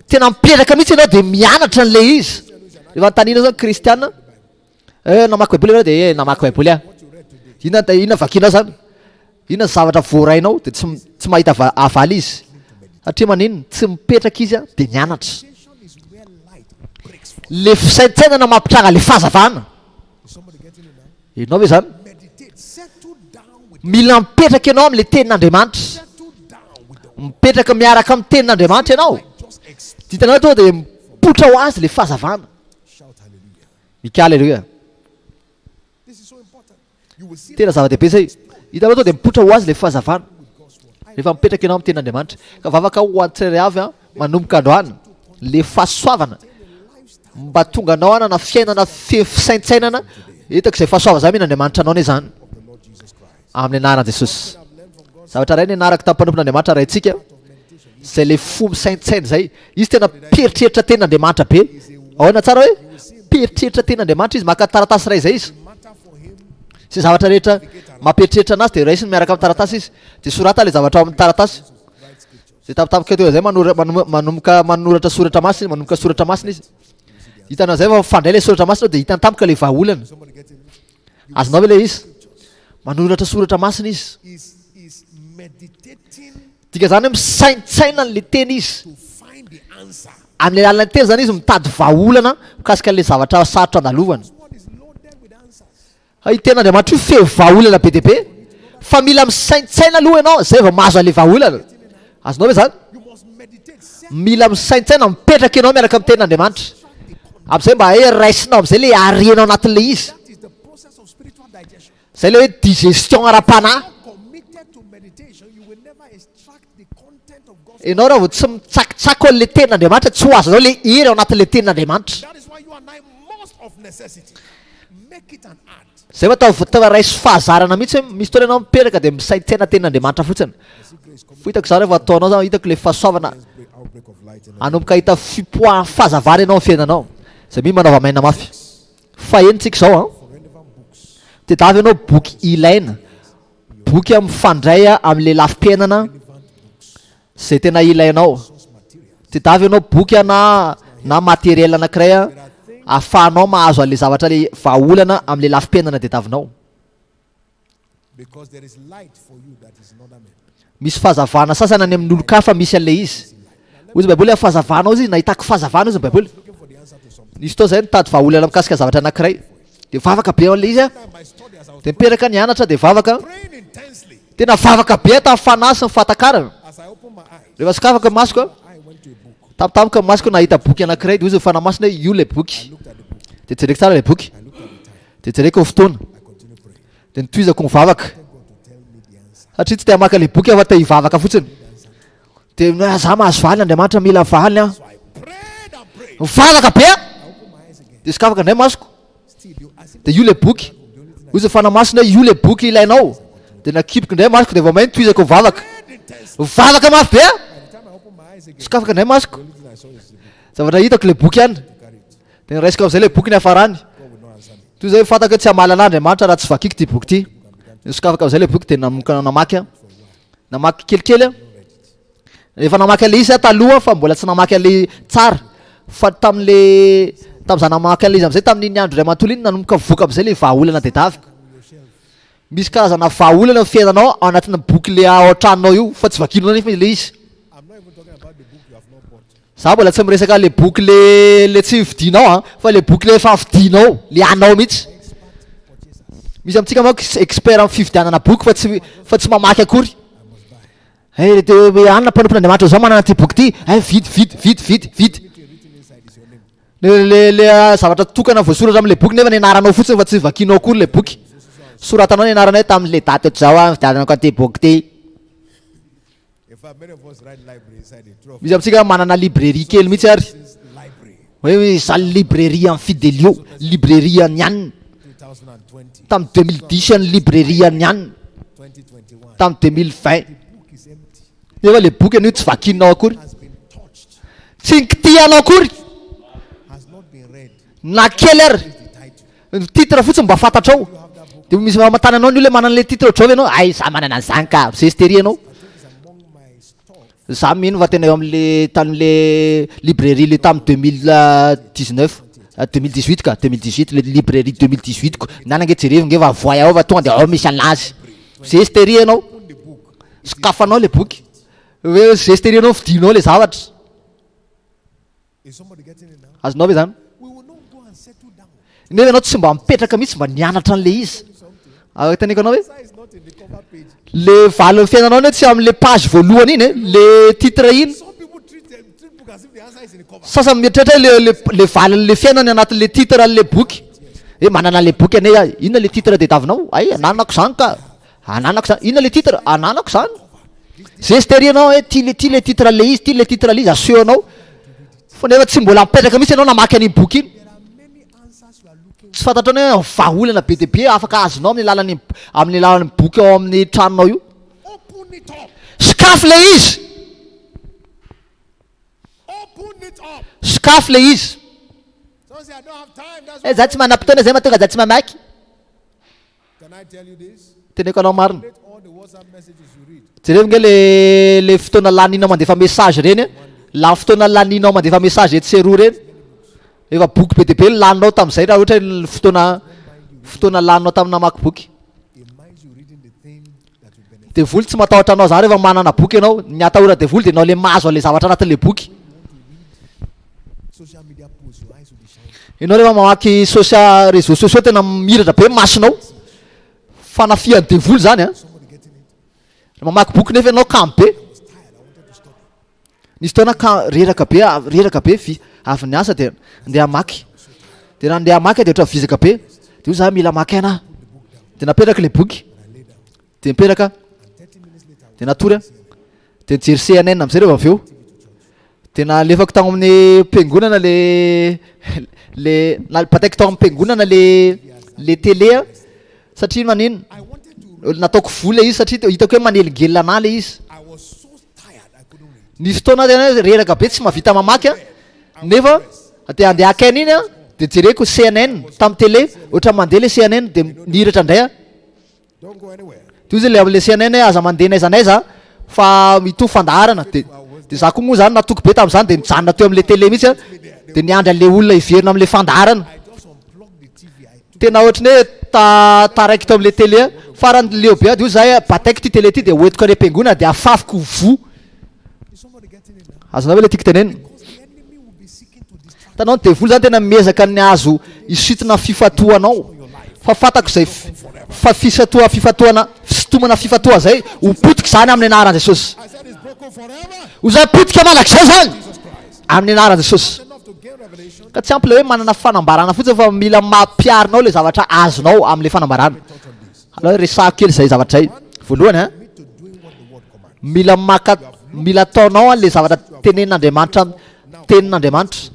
Tena mipetraka mihitsy ianao dia mianatra an'ilay izy. Rehefa anontaniana zao ny kristiana, eh namaky baiboly ianao dia eh namaky baiboly aho. Inona inona vakinao zany? Inona ny zavatra voarainao? Dia tsy tsy mahita havaly izy. Satria maninona? Tsy mipetraka izy dia mianatra. Le fisaintsainana mampitranga le fahazavana. Ianao ve zany? Mila mipetraka ianao amin'ilay tenin'Andriamanitra. Mipetraka miaraka amin'ny tenin'Andriamanitra ianao. Hitanao tonga dia mipoitra ho azy ilay fahazavana. Mika aleloia. Tena zava-dehibe izay. Hitanao tonga dia mipoitra ho azy ilay fahazavana. Rehefa mipetraka ianao amin'ny tenin'Andriamanitra. Ka vavaka ho an'ny tsirairay avy an, manomboka androany, ilay fahasoavana mba tonga anao hanana fiainana feno fisaintsainana, hitako izay fahasoavana izay omen'Andriamanitra anao anie izany. Amin'ny anaran'i Jesosy. Zavatra iray nianarako tamin'ny mpanompon'Andriamanitra Raintsika, izay ilay fo misaintsaina izay. Izy tena mpieritreritra tenin'Andriamanitra be. Ahoana tsara hoe? Mpieritreritra tenin'Andriamanitra izy, maka taratasy iray izay izy. Izay zavatra rehetra mampieritreritra anazy dia raisiny miaraka amin'ny taratasy izy. Dia soratany ilay zavatra ao amin'ny taratasy. Izay tampotampoka teo izay manomboka manoratra soratra masina, manomboka soratra masina izy. Hitanao izay fa mifandray ilay soratra masina dia hitany tampoka ilay vahaolana. Azonao ve ilay izy? Manoratra soratra masina izy. Dika izany hoe misaintsaina an'ilay teny izy. Amin'ny alalan'ny teny izany izy mitady vahaolana mikasika an'ilay zavatra sarotra andalovana. Io tenin'Andriamanitra io feno vahaolana be dia be fa mila misaintsaina aloha ianao izay vao mahazo an'ilay vahaolana. Azonao ve izany? Mila misaintsaina, mipetraka ianao miaraka amin'ny tenin'Andriamanitra. Amin'izay mba hoe raisinao amin'izay ilay harena ao anatin'ilay izy. Izay ilay hoe digestion ara-panahy. Ianao raha vao tsy mitsakitsako an'ilay tenin'Andriamanitra, tsy ho azonao ilay hery ao anatin'ilay tenin'Andriamanitra. Izay fa atao raiso fahazarana mihitsy hoe misy fotoana ianao mipetraka dia misaintsaina tenin'Andriamanitra fotsiny. Fo hitako izany rehefa ataonao izany, hitako ilay fahasoavana hanomboka hahita fipoahan'ny fahazavana ianao amin'ny fiainanao. Izay mino manaova maina mafy. Fahenitsika izao an. Tedavy ianao boky ilaina. Boky mifandray amin'ilay lafim-piainana izay tena ilainao. Tedavy ianao boky na na matériel anankiray ahafahanao mahazo an'ilay zavatra ilay vahaolana amin'ilay lafim-piainana tediavinao. Misy fahazavana sasany any amin'ny olon-kafa misy an'ilay izy. Hoy ny Baiboly hoe fahazavana ao izy, nahitako fahazavana hoy ny Baiboly. Nisy fotoana izay nitady vahaolana mikasika zavatra anankiray. Dia vavaka be ao an'ilay izy aho. Dia mipetraka nianatra dia vavaka. Tena vavaka be aho tamin'ny fanahy sy ny fahatakarana. Rehefa sokafako ny masoko, tampotampoka ny masoko nahita boky anankiray dia hoy izy ny Fanahy Masina hoe io ilay boky. Dia jereko tsara ilay boky. Dia jereko ny fotoana. Dia nitohizako ny vavaka. Satria tsy te hamaky ilay boky aho fa te hivavaka fotsiny. Dia hoe za mahazo valiny, Andriamanitra mila valiny aho. Mivavaka be aho. Dia sokafako indray masoko. Dia io ilay boky. Hoy izy Fanahy Masina hoe io ilay boky ilainao. Dia nakipiko indray masoko dia vao may nitohizako nivavaka. Mivavaka mafy be aho. Sokafako indray masoko. Zavatra hitako ilay boky ihany. Dia noraisiko amin'izay ilay boky niafarany. Toy izay fantako hoe tsy hamaly an'ahy Andriamanitra raha tsy vakiko ity boky ity. Nisokafako amin'izay ilay boky dia nanomboka namaky aho. Namaky kelikely aho. Efa namaky an'ilay izy aho taloha fa mbola tsy namaky an'ilay tsara. Fa tamin'ilay tamin'izaho namaky an'ilay izy amin'izay tamin'iny andro iray manontolo iny nanomboka voka amin'izay ilay vahaolana tadiaviko. Misy karazana vahaolana ny fiainanao ao anatin'ny boky le ao an-tranonao io fa tsy vakianao nefa ilay izy. Za mbola tsy miresaka le boky le le tsy vidianao an, fa le boky le efa vidianao, le anao mihitsy. Misy amintsika manko expert amin'ny fividianana boky fa tsy fa tsy mamaky akory. Hay de hoe anona mpanompon'Andriamanitra zao manana ity boky ity, hay vidy vidy vidy vidy vidy. Le le le zavatra tokana voasoratra amin'ilay boky nefa ny anaranao fotsiny fa tsy vakianao akory ilay boky. Soratanao ny anaranao hoe tamin'ilay daty ohatr'izao aho nividianako an'ity boky ity. Misy amintsika manana librairie kely mihitsy ary hoe zany librairie an'i Fidelio, librairie an'i anona. Tamin'ny 2010 an'ny librairie an'i anona. Tamin'ny 2020. Nefa le boky an'io tsy vakianao akory. Tsy nikitihanao akory. Na kely ary. Ny titre fotsiny mba fantatrao. Dia misy manontany anao ny olona hoe manana an'ilay titre ohatr'izao ve ianao? Hay za manana an'izany ka. Mizesta ery ianao. Za mino fa tena eo amin'le tamin'le librairie le tamin'ny 2019 2018 ka 2018 le librairie 2018 ko. Ny anah ange jerevo nge fa avoay ao fa tonga dia ao misy an'azy. Mizesta ery ianao. Sokafanao le boky. Hoe zesta ery ianao fidinao le zavatra. Azonao ve zany? Nefa ianao tsy mba mipetraka mihitsy mba nianatra an'le izy. Araka teneniko anao hoe le valin'ny fiainanao anie tsy amin'le page voalohany iny e, le titre iny. Sasany mieritreritra hoe le le le valin'le fiainany anatin'le titre an'le boky. Hoe manana an'le boky anie aho, inona le titre tadiavinao? Hay ananako zany ka. Ananako zany, inona le titre? Ananako zany. Zesta ery ianao hoe ty le ty le titre le izy, ty le titre le izy, asehonao. Fa nefa tsy mbola mipetraka mihitsy ianao namaky an'iny boky iny. Tsy fantatrao ny hoe vahaolana be dia be afaka azonao amin'ny alalan'ny amin'ny alalan'ny boky ao amin'ny tranonao io. Sokafy le izy. Sokafy le izy. Eh, za tsy manam-potoana zay mahatonga za tsy mamaky. Teneko anao marina. Jereo nge le le fotoana laninao mandefa message reny a. Lany fotoana laninao mandefa message etsy sy eroa reny. Efa boky be dia be no laninao tamin'izay raha ohatra hoe fotoana fotoana laninao tamin'ny namaky boky. Devoly tsy matahotra anao zany rehefa manana boky ianao. Ny atahora devoly dia ianao le mahazo an'ilay zavatra anatin'ilay boky. Ianao rehefa mamaky socia réseaux sociaux tena miratra be masonao. Fanafihan'ny devoly zany an. Mamaky boky nefa ianao kamo be. Nisy fotoana ka reraka be reraka be vi avy niasa dia andeha hamaky. Dia raha andeha hamaky dia ohatran'ny vizaka be. Dia hoy za mila maka aina aho. Dia napetraka ilay boky. Dia nipetraka Dia natory aho. Dia nijery CNN amin'izay rehefa avy eo. Dia nalefako tao amin'ny mpiangonana le le nabataiko tao amin'ny mpiangonana le le télé a satria manino nataoko vola izy satria hitako hoe manelingelina anah le izy. Nisy fotoana tena hoe reraka be tsy mahavita mamaky a, nefa te handeha haka aina iny a, dia jereko CNN tamin'ny télé, ohatran'ny mandeha le CNN dia nihiratra indray aho. Dia hoy izy le amin'le CNN hoe aza mandeha n'aiza n'aiza fa mitovy fandaharana. Dia dia za koa moa zany natoky be tamin'izany dia nijanona teo amin'le télé mihitsy aho, dia niandry an'le olona hiverina amin'le fandaharana. Tena ohatry ny hoe ta taraiky teo amin'le télé aho. Farany leo be aho dia hoy za hoe bataiko ity télé ity dia hoentiko any am-piangonana dia afafiko ho voa. Azonao ve le tiako tenenina? Hitanao ny devoly zany tena miezaka ny hahazo hisintona fifantohanao fa fantako izay fa fisatoha fifantohana fisintomana fifantohana zay ho potika izany amin'ny anaran'i Jesosy. Ho zay potika mandrakizay zany amin'ny anaran'i Jesosy. Ka tsy ampy le hoe manana fanambarana fotsiny fa mila mampiharinao le zavatra azonao amin'le fanambarana. Aleo resahako kely izay zavatra izay. Voalohany a, mila maka, mila ataonao an le zavatra tenenin'Andriamanitra, tenin'Andriamanitra.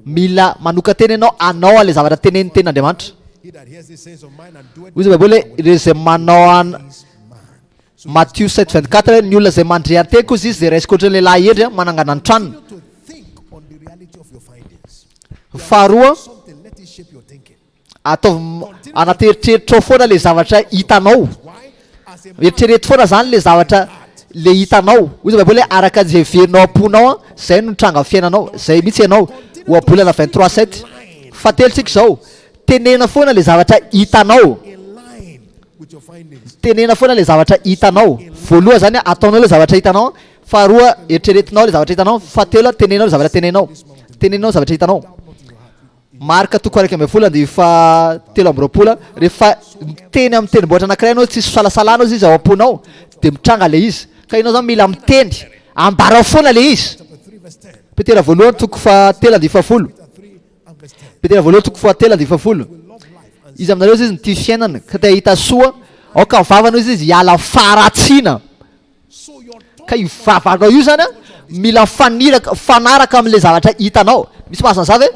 Mila manokan-tena ianao hanao an'le zavatra tenenin'ny tenin'Andriamanitra. Hoy izy Baiboly hoe ireo izay manao an Matio 7 24 hoe ny olona izay mandre an-teko hozy izy izay raisiko ohatran'ny lehilahy hendry an, manangana ny tranony. Faharoa, Ataovy anaty eritreritrao foana le zavatra hitanao. Eritrereto foana zany le zavatra le hitanao. Hoy ny baiboly hoe araka izay heverinao am-ponao an, zay no nitranga amin'ny fiainanao. Zay mihitsy ianao. Ohabolana 23 7. Fahatelo tsika izao, tenena foana le zavatra hitanao. Tenena foana ilay zavatra hitanao. Voalohany izany ataonao ilay zavatra hitanao, faharoa eritreretinao ilay zavatra hitanao, fahatelo tenenao ilay zavatra tenenao. Tenenao ny zavatra hitanao. Marka toko 11 andinin'ny faha-23, rehefa miteny amin'ny tendrombohitra anankiray ianao tsisy fisalasalana ozy izy ao am-ponao dia mitranga ilay izy. Ka ianao izany mila miteny, ambarao foana ilay izy. Petera voalohany toko fahatelo andininy fahafolo. Petera voalohany toko fahatelo andininy fahafolo. Iza aminareo ozy izy no tia fiainana ka te hahita soa, aoka ny vavany ozy izy hiala amin'ny faharatsiana. Ka io vavanao io zany an, mila mifaniraka, mifanaraka amin'ilay zavatra hitanao. Misy mahazo an'izany ve?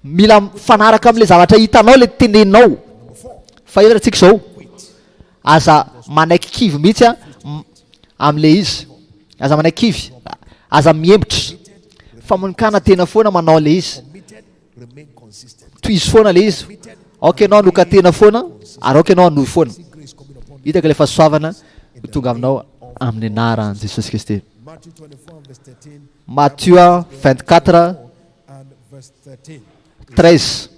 Mila mifanaraka amin'ilay zavatra hitanao ilay teneninao. Fahefatra tsika izao, aza manaiky kivy mihitsy an, amin'ilay izy. Aza manaiky kivy, aza mihemotra. Famonikana tena foana manao ilay izy. Tohizo foana ilay izy. Aoka ianao hanoka tena foana ary aoka ianao hanohy foana. Hitako ilay fahasoavana ho tonga aminao amin'ny anaran'i Jesosy Kristy. Mathieu 24 13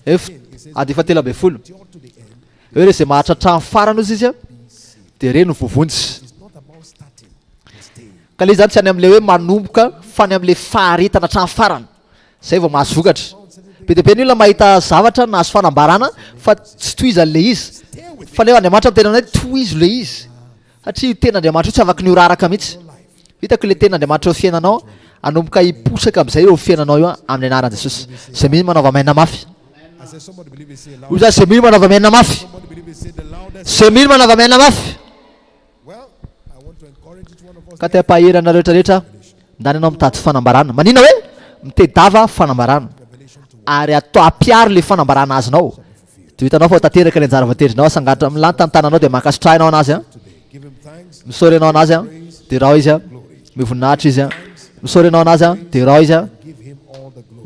Ef ady efa 13. Hoe ireo izay maharitra hatramin'ny farany hozy izy dia ireny no voavonjy. Ka ilay izy izany tsy any amin'ilay hoe manomboka fa any amin'ilay faharetana hatramin'ny farany. Izay vao mahazo vokatra. Be dia be ny olona mahita zavatra nahazo fanambarana fa tsy tohizan'ilay izy. Fa nefa Andriamanitra miteny aminay tohizo ilay izy. Satria io tenin'Andriamanitra io tsy afaky ny ho raraka mihitsy. Hitako ilay tenin'Andriamanitra eo fiainanao, hanomboka hiposaka amin'izay eo fiainanao io amin'ny anaran'i Jesosy. Izay mino manaova amen mafy. Hoy za, izay mino manaova amen mafy. Izay mino manaova amen mafy. Ka te hampahery anareo rehetra rehetra aho, ndany ianao mitady fanambarana. Manina hoe? Mitedava fanambarana. Ary atao ampiaro ilay fanambarana azonao. Dia ho hitanao fa ho tanteraka ny anjara voatendrinao, asanganitra milanta ny tananao dia mankasitraha ianao anazy an. Misaora ianao anazy an, derao izy an, omeo voninahitra izy an. Misaora ianao anazy an, derao izy an,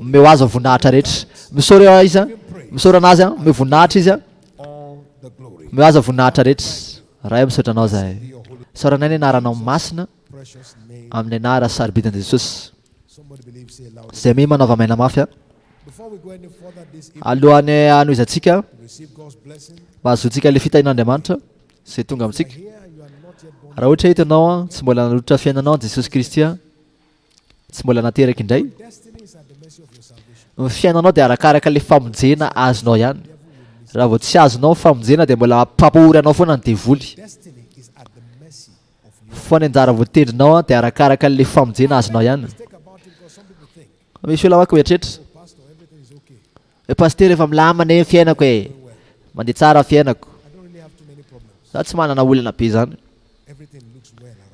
omeo azy ny voninahitra rehetra. Misaora izy an, misaora anazy an, omeo voninahitra izy an, omeo azy ny voninahitra rehetra. Ray misaotra anao zahay. Isaoranay ny anaranao masina amin'ny anara sarobidin'i Jesosy. Izay mino manaova maina mafy an. Alohan'ny hanohizantsika mba hahazoantsika ilay fitahian'Andriamanitra izay tonga amintsika. Raha ohatra eto ianao tsy mbola nanolotra fiainanao an'i Jesosy Kristy, tsy mbola nateraka indray, ny fiainanao dia arakaraka ilay famonjena azonao ihany. Raha vao tsy azonao ny famonjena dia mbola hampahory anao foana ny devoly. Fa ny anjara voatendrinao dia arakaraka ilay famonjena azonao ihany. Misy olona manko mieritreritra hoe pasitera efa milamina anie ny fiainako e, mandeha tsara ny fiainako. Za tsy manana olana be zany.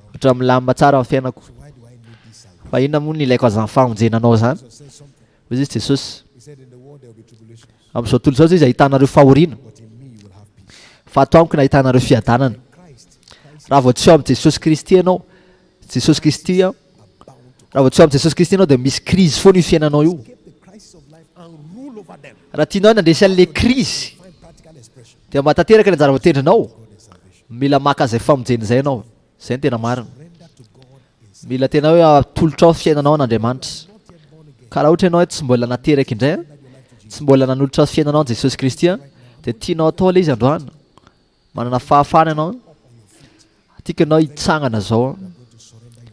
Ohatra milamina tsara ny fiainako. Fa inona moa no ilaiko an'izany famonjena anao izany? Hoy izy Jesosy. Amin'izao tontolo izao izy ahitanareo fahoriana. Fa ato amiko no ahitanareo fiadanana. Raha vao tsy ao amin'i Jesosy Kristy ianao, Jesosy Kristy an, Raha vao tsy ao amin'i Jesosy Kristy ianao dia misy crise foana io fiainanao io. Raha tianao ny handresy an'ilay crise dia mba tanteraka ny anjara voatendrinao. Mila maka izay famonjena izay ianao. Izay no tena marina. Mila tena hoe atolotrao fiainanao an'Andriamanitra. Ka raha ohatra ianao hoe tsy mbola nateraka indray, tsy mbola nanolotra fiainanao an'i Jesosy Kristy, dia tianao atao ilay izy androany. Manana fahafahana ianao. Tiako ianao hitsangana zao.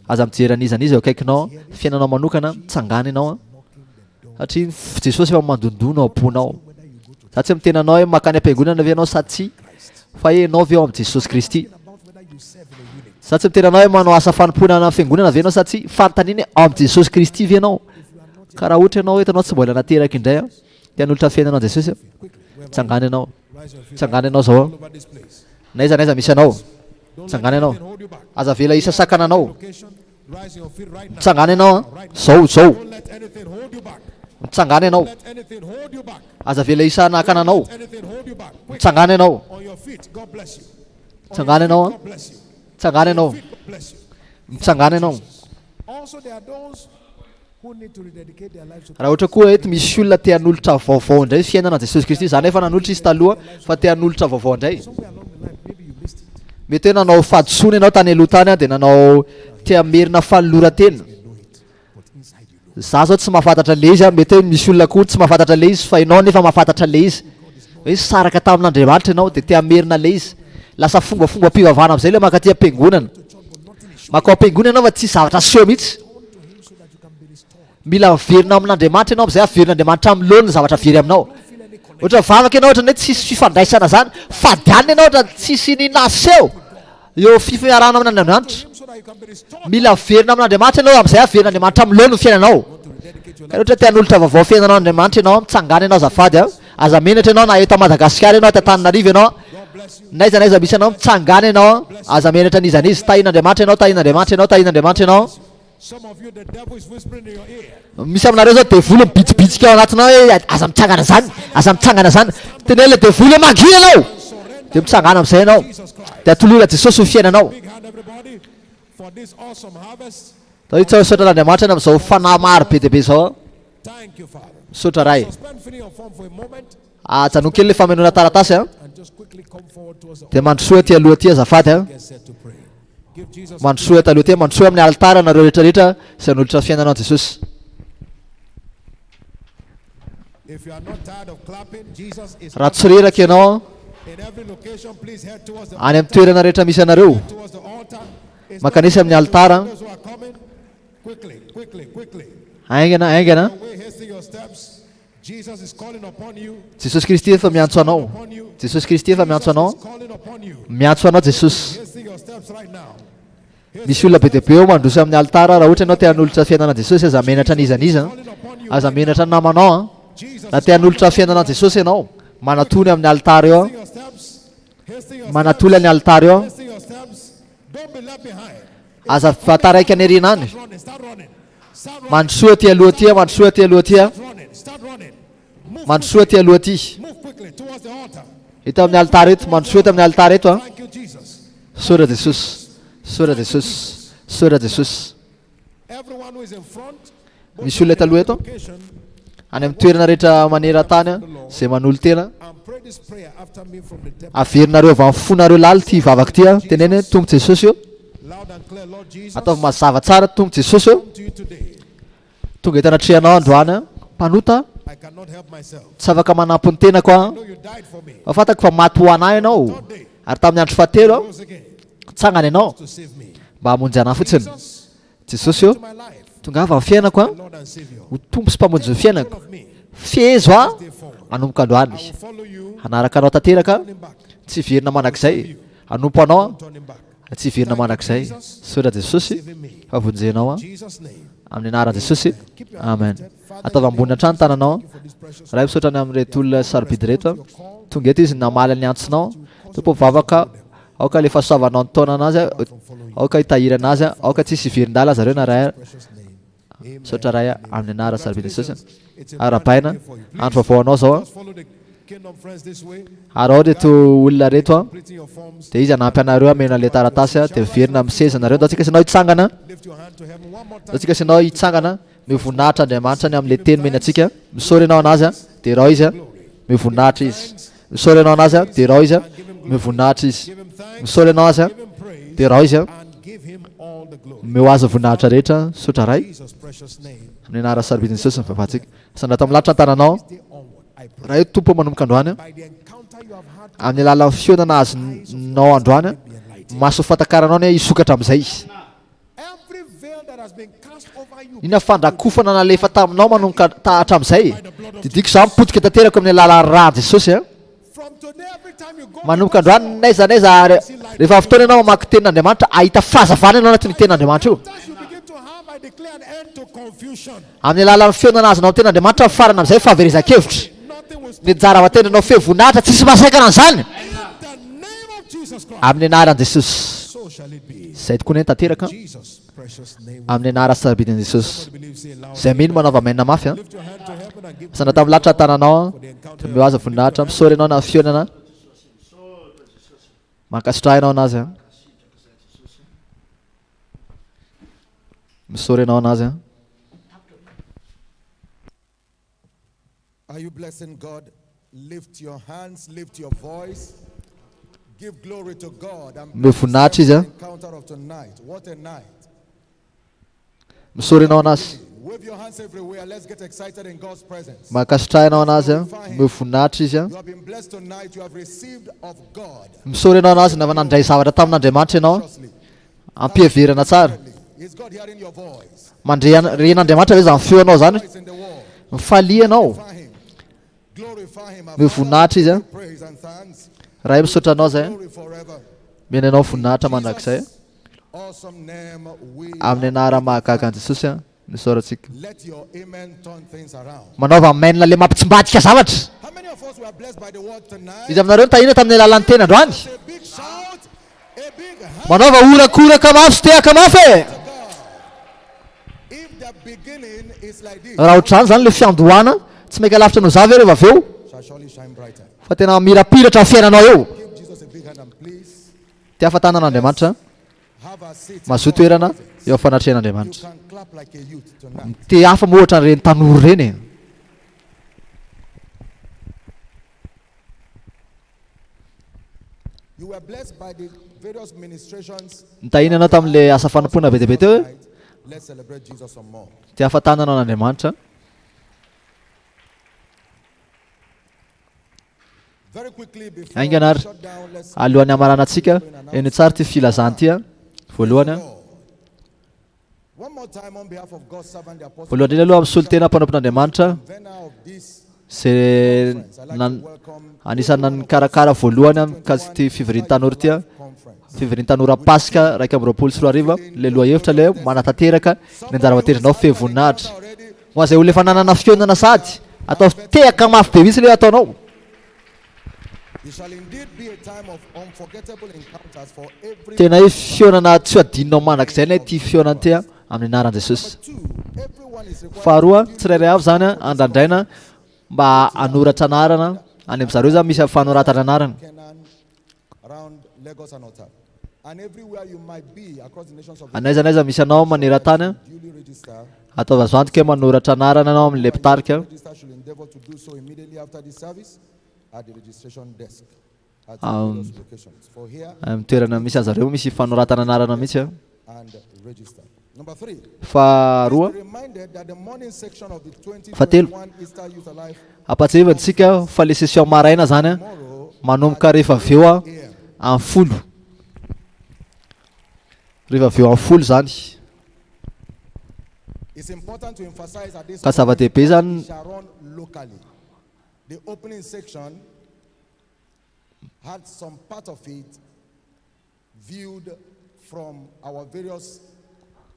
Aza mijery an'iza n'iza eo akaikinao, fiainanao manokana, mitsangàna ianao. Satria Jesosy efa mandondona ao am-ponao. Za tsy miteny anao hoe mankany am-piangonana ve ianao sa tsia, fa hoe ianao ve ao amin'i Jesosy Kristy. Za tsy miteny anao hoe manao asa fanompoana any amin'ny fiangonana ve ianao sa tsia, fanontaniana hoe ao amin'i Jesosy Kristy ve ianao. Ka raha ohatra ianao eto ianao tsy mbola nateraka indray an, te hanolotra fiainana an'i Jesosy an, tsangàna ianao. Tsangano ianao zao an. N'aiza n'aiza misy anao. Tsangano ianao. Aza avela hisasakana anao. Mitsangàna ianao an. Zao, zao. Mitsangàna ianao. Aza avela hisanakana anao. Mitsangàna ianao. Mitsangàna ianao an. Mitsangàna ianao. Mitsangàna ianao. Raha ohatra koa eto misy olona te hanolotra vaovao indray fiainana an'i Jesosy Kristy, za nefa nanolotra izy taloha fa te hanolotra vaovao indray. Mety hoe nanao fahadisoana ianao tany aloha tany dia nanao te hamerina fanoloran-tena. Za zao tsy mahafantatra le izy, mety hoe misy olona koa tsy mahafantatra le izy fa ianao nefa mahafantatra le izy. Hoe nisaraka tamin'Andriamanitra ianao dia te hamerina ilay izy. Lasa fombafombam-pivavahana amin'izay ilay mankaty am-piangonana. Mankao am-piangonana ianao fa tsisy zavatra aseho mihitsy. Mila miverina amin'Andriamanitra ianao amin'izay averin'Andriamanitra amin'ny laoniny ny zavatra very aminao. Ohatra mivavaka ianao ohatran'ny hoe tsisy fifandraisana izany, fady hanina ianao ohatran'ny tsisy iniana aseho eo fiarahana amin'Andriamanitra. Mila miverina amin'Andriamanitra ianao amin'izay averin'Andriamanitra amin'ny laoniny ny fiainanao. Ka raha ohatra te hanolotra vaovao fiainanao an'Andriamanitra ianao, mitsangàna ianao azafady a. Aza menatra ianao na eto Madagasikara ianao, eto Antananarivo ianao, n'aiza n'aiza misy anao, mitsangàna ianao, aza menatra n'iza n'iza. Tahin'Andriamanitra ianao, tahin'Andriamanitra ianao, tahin'Andriamanitra ianao. Misy aminareo zao devoly mibitsibitsika ao anatinao hoe aza mitsangana zany, aza mitsangana zany. Teneno ilay devoly hoe mangina ianao! Dia mitsangana amin'izay ianao. Dia atolora Jesosy ny fiainanao. Tao tsy misaotra an'Andriamanitra ny amin'izao fanahy maro be dia be izao. Misaotra Ray. Ajanony kely ilay famenoana taratasy a. Dia mandrosoa aty aloha aty azafady a. Mandrosoa eto aloha aty, mandrosoa amin'ny alitara nareo rehetra rehetra izay hanolotra fiainana an'i Jesosy. Raha tsy reraka ianao any amin'ny toerana rehetra misy anareo, mankanesa amin'ny alitara. Haingana, haingana. Jesosy Kristy efa miantso anao. Jesosy Kristy efa miantso anao. Miantso anao Jesosy. Misy olona be dia be eo mandroso amin'ny alitara raha ohatra ianao te hanolotra fiainana an'i Jesosy aza menatra an'iza n'iza. Aza menatra ny namanao an. Raha te hanolotra fiainana an'i Jesosy ianao, manatony amin'ny alitara eo. Manatoly ny alitara eo. Aza taraiky any aoriana any. Mandrosoa aty aloha aty, mandrosoa aty aloha aty. Mandrosoa aty aloha aty. Eto amin'ny alitara eto, mandrosoa eto amin'ny alitara eto an. Sora Jesosy. Sora Jesosy. Sora Jesosy. Misy olona eto aloha eto. Any amin'ny toerana rehetra maneran-tany izay manolo-tena. Averinareo avy amin'ny fonareo laly ity vavaka ity. Teneno hoe Tompo Jesosy ô. Ataovy mazava tsara Tompo Jesosy ô. Tonga eto anatrehanao androany aho. Mpanota tsy afaka manampy ny tenako aho. Fa fantako fa maty ho anah ianao. Ary tamin'ny andro fahatelo aho, tsangana ianao mba hamonjy anah fotsiny. Jesosy ô, tongava amin'ny fiainako aho, ho Tompo sy Mpamonjy ny fiainako. Fehezo aho manomboka androany. Hanaraka anao tanteraka aho, tsy hiverina mandrakizay. Hanompo anao aho, tsy hiverina mandrakizay. Misaotra Jesosy fa vonjenao aho. Amin'ny anaran'i Jesosy, amen. Ataovy ambony hatrany ny tananao. Ray misaotra ny amin'ireto olona sarobidy ireto. Tonga eto izy namaly ny antsonao. Tompo mivavaka aoka ilay fahasoavanao nitaona anazy, aoka hitahiry anazy, aoka tsy hisy hiverin-dala zareo na ray. Misaotra Ray amin'ny anarana sarobidy Jesosy. Arahabaina andro vaovao anao zao. Ary ao reto olona reto an, dia izy hanampy anareo hameno an'ilay taratasy an, dia miverina amin'ny seza nareo. Ndao tsika sy ianao hitsangana. Ndao tsika sy ianao hitsangana. Omeo voninahitra Andriamanitra ny amin'ilay teny omeny antsika. Misaora ianao an'Azy an, derao Izy an. Omeo voninahitra Izy. Misaora ianao an'Azy an, derao Izy an. Omeo voninahitra Izy. Misaora ianao Azy an, derao Izy an. Omeo Azy ny voninahitra rehetra. Misaotra Ray. Amin'ny anaran'ny sarobidin'i Jesosy ny vavahantsika. Asandrato amin'ny lanitra ny tananao. Ray Tompo manomboka androany amin'ny alalan'ny fihaonana azonao androany, maso fatakaranao anie hisokatra amin'izay. Inona fandrakofana nalefa taminao manomboka hatramin'izay? Didiko izany potika tanteraka amin'ny alalan'ny rà Jesosy a. Manomboka androany n'aiza n'aiza ary rehefa fotoana ianao mamaky tenin'Andriamanitra ahita fahazavana ianao anatin'io tenin'Andriamanitra io. Amin'ny alalan'ny fihaonana azonao amin'ny tenin'Andriamanitra mifarana amin'izay fahaverezan-kevitra. Ny anjara aman-tendrinao feno voninahitra tsisy mahasaikana an'izany. Amin'ny anaran'i Jesosy. Izay tokoa anie tanteraka. Amin'ny anarana sarobidin'i Jesosy. Izay mino manaova amen mafy an. Asandrato amin'ny lanitra ny tananao an. Omeo azy voninahitra. Misaotra ianao na fihaonana. Mankasitraha ianao anazy an. Misaotra ianao anazy an. Are you blessing God? Lift your hands, lift your voice. Give glory to God and Omeo voninahitra izy an. encounter of tonight. What a night. Misaotra ianao anazy. Wave your hands everywhere. Let's get excited in God's presence. Mankasitraha ianao anazy a, omeo voninahitra izy a. You have been blessed tonight. You have received of God. Misaotra ianao anazy na efa nandray zavatra tamin'Andriamanitra ianao. Trustly. Ampiheverana tsara. Is God hearing your voice? Mandre an- ren'Andriamanitra ve zany feonao zany? Voice in the world. Mifalia ianao. Glorify him. Glorify him. Our Omeo Father, voninahitra izy a. praise and thanks. Ray misaotra anao zay. Glory forever. Mena anao voninahitra mandrakizay. Jesus' awesome name we Amin'ny anarana mahagaga an'i Jesosy a, nisaorantsika. Let your amen turn things around. Manaova amen le mampitsimbadika zavatra. How many of us were blessed by the word tonight? Izy aminareo nitahina tamin'ny alalan'ny teny androany. A big shout, a big hand Manaova horakoraka mafy sy tehaka mafy e. to God. If the beginning is like this, Raha ohatr'izany zany le fiandohana, tsy maika lavitra noho za ve rehefa avy eo? shall surely shine brighter. Fa tena mirapiratra ny fiainanao eo. Give Jesus a big hand and please Tia fahatanan'Andriamanitra, have a seat. mazoto toerana eo You fanatrehan'Andriamanitra. can clap like a youth tonight. Te hafa moa ohatran'ireny tanora ireny e. You were blessed by the various ministrations. Nitahina ianao tamin'le asa fanompoana be dia be teo e. Tonight, Let's celebrate Jesus some more. Tia fahatanana an'Andriamanitra. Very quickly before Haingana we ary shut down, let's alohan'ny hamaranantsika, eny tsara ity filazana ity a. Voalohany a. Lord. One more time on behalf of God's servant, the apostle, Voalohany indrindra aloha amin'ny solontena mpanompon'Andriamanitra convener of this izay conference, I'd like nan- to welcome anisan'ny nikarakara voalohany mikasika ity fivorian'ny tanora ity a. conference. Fivorian'ny tanora Paska 2021 le lohahevitra le manatanteraka ny anjara voatendrinao feno voninahitra. Already, Ho an'izay olona efa nanana fihaonana sady atao tehaka mafy be mihitsy le ataonao. it shall indeed be a time of unforgettable encounters for every Tena hoe fihaonana tsy ho adinonao mandrakizay ilay ity fihaonana ity a amin'ny anaran'i Jesosy. Two, everyone is required Faharoa, tsirairay avy zany a andrandraina mba hanoratra anarana any amin'ny zareo zany misy fanoratana anarana. Canaan, around Lagos and Ota. And everywhere you might be across the nations of the Anaiza n'aiza misy anao maneran-tany a, duly register. ataovy azo antoka hoe manoratra anarana anao amin'ilay mpitarika. Register should endeavor to do so immediately after the service at the registration desk at various locations. For here Amin'ny toerana misy an'zareo misy fanoratana anarana mihitsy a. and register. Number three, Faharoa, be reminded that the morning section of the Fahatelo. 2021 Easter Youth Alive ampatsiahivantsika fa le session maraina zany a tomorrow manomboka rehefa avy eo a AM. amin'ny 10. Rehefa avy eo amin'ny 10 zany. It's important to emphasize at this Ka zava-dehibe zany it shall run locally. The opening section had some part of it viewed from our various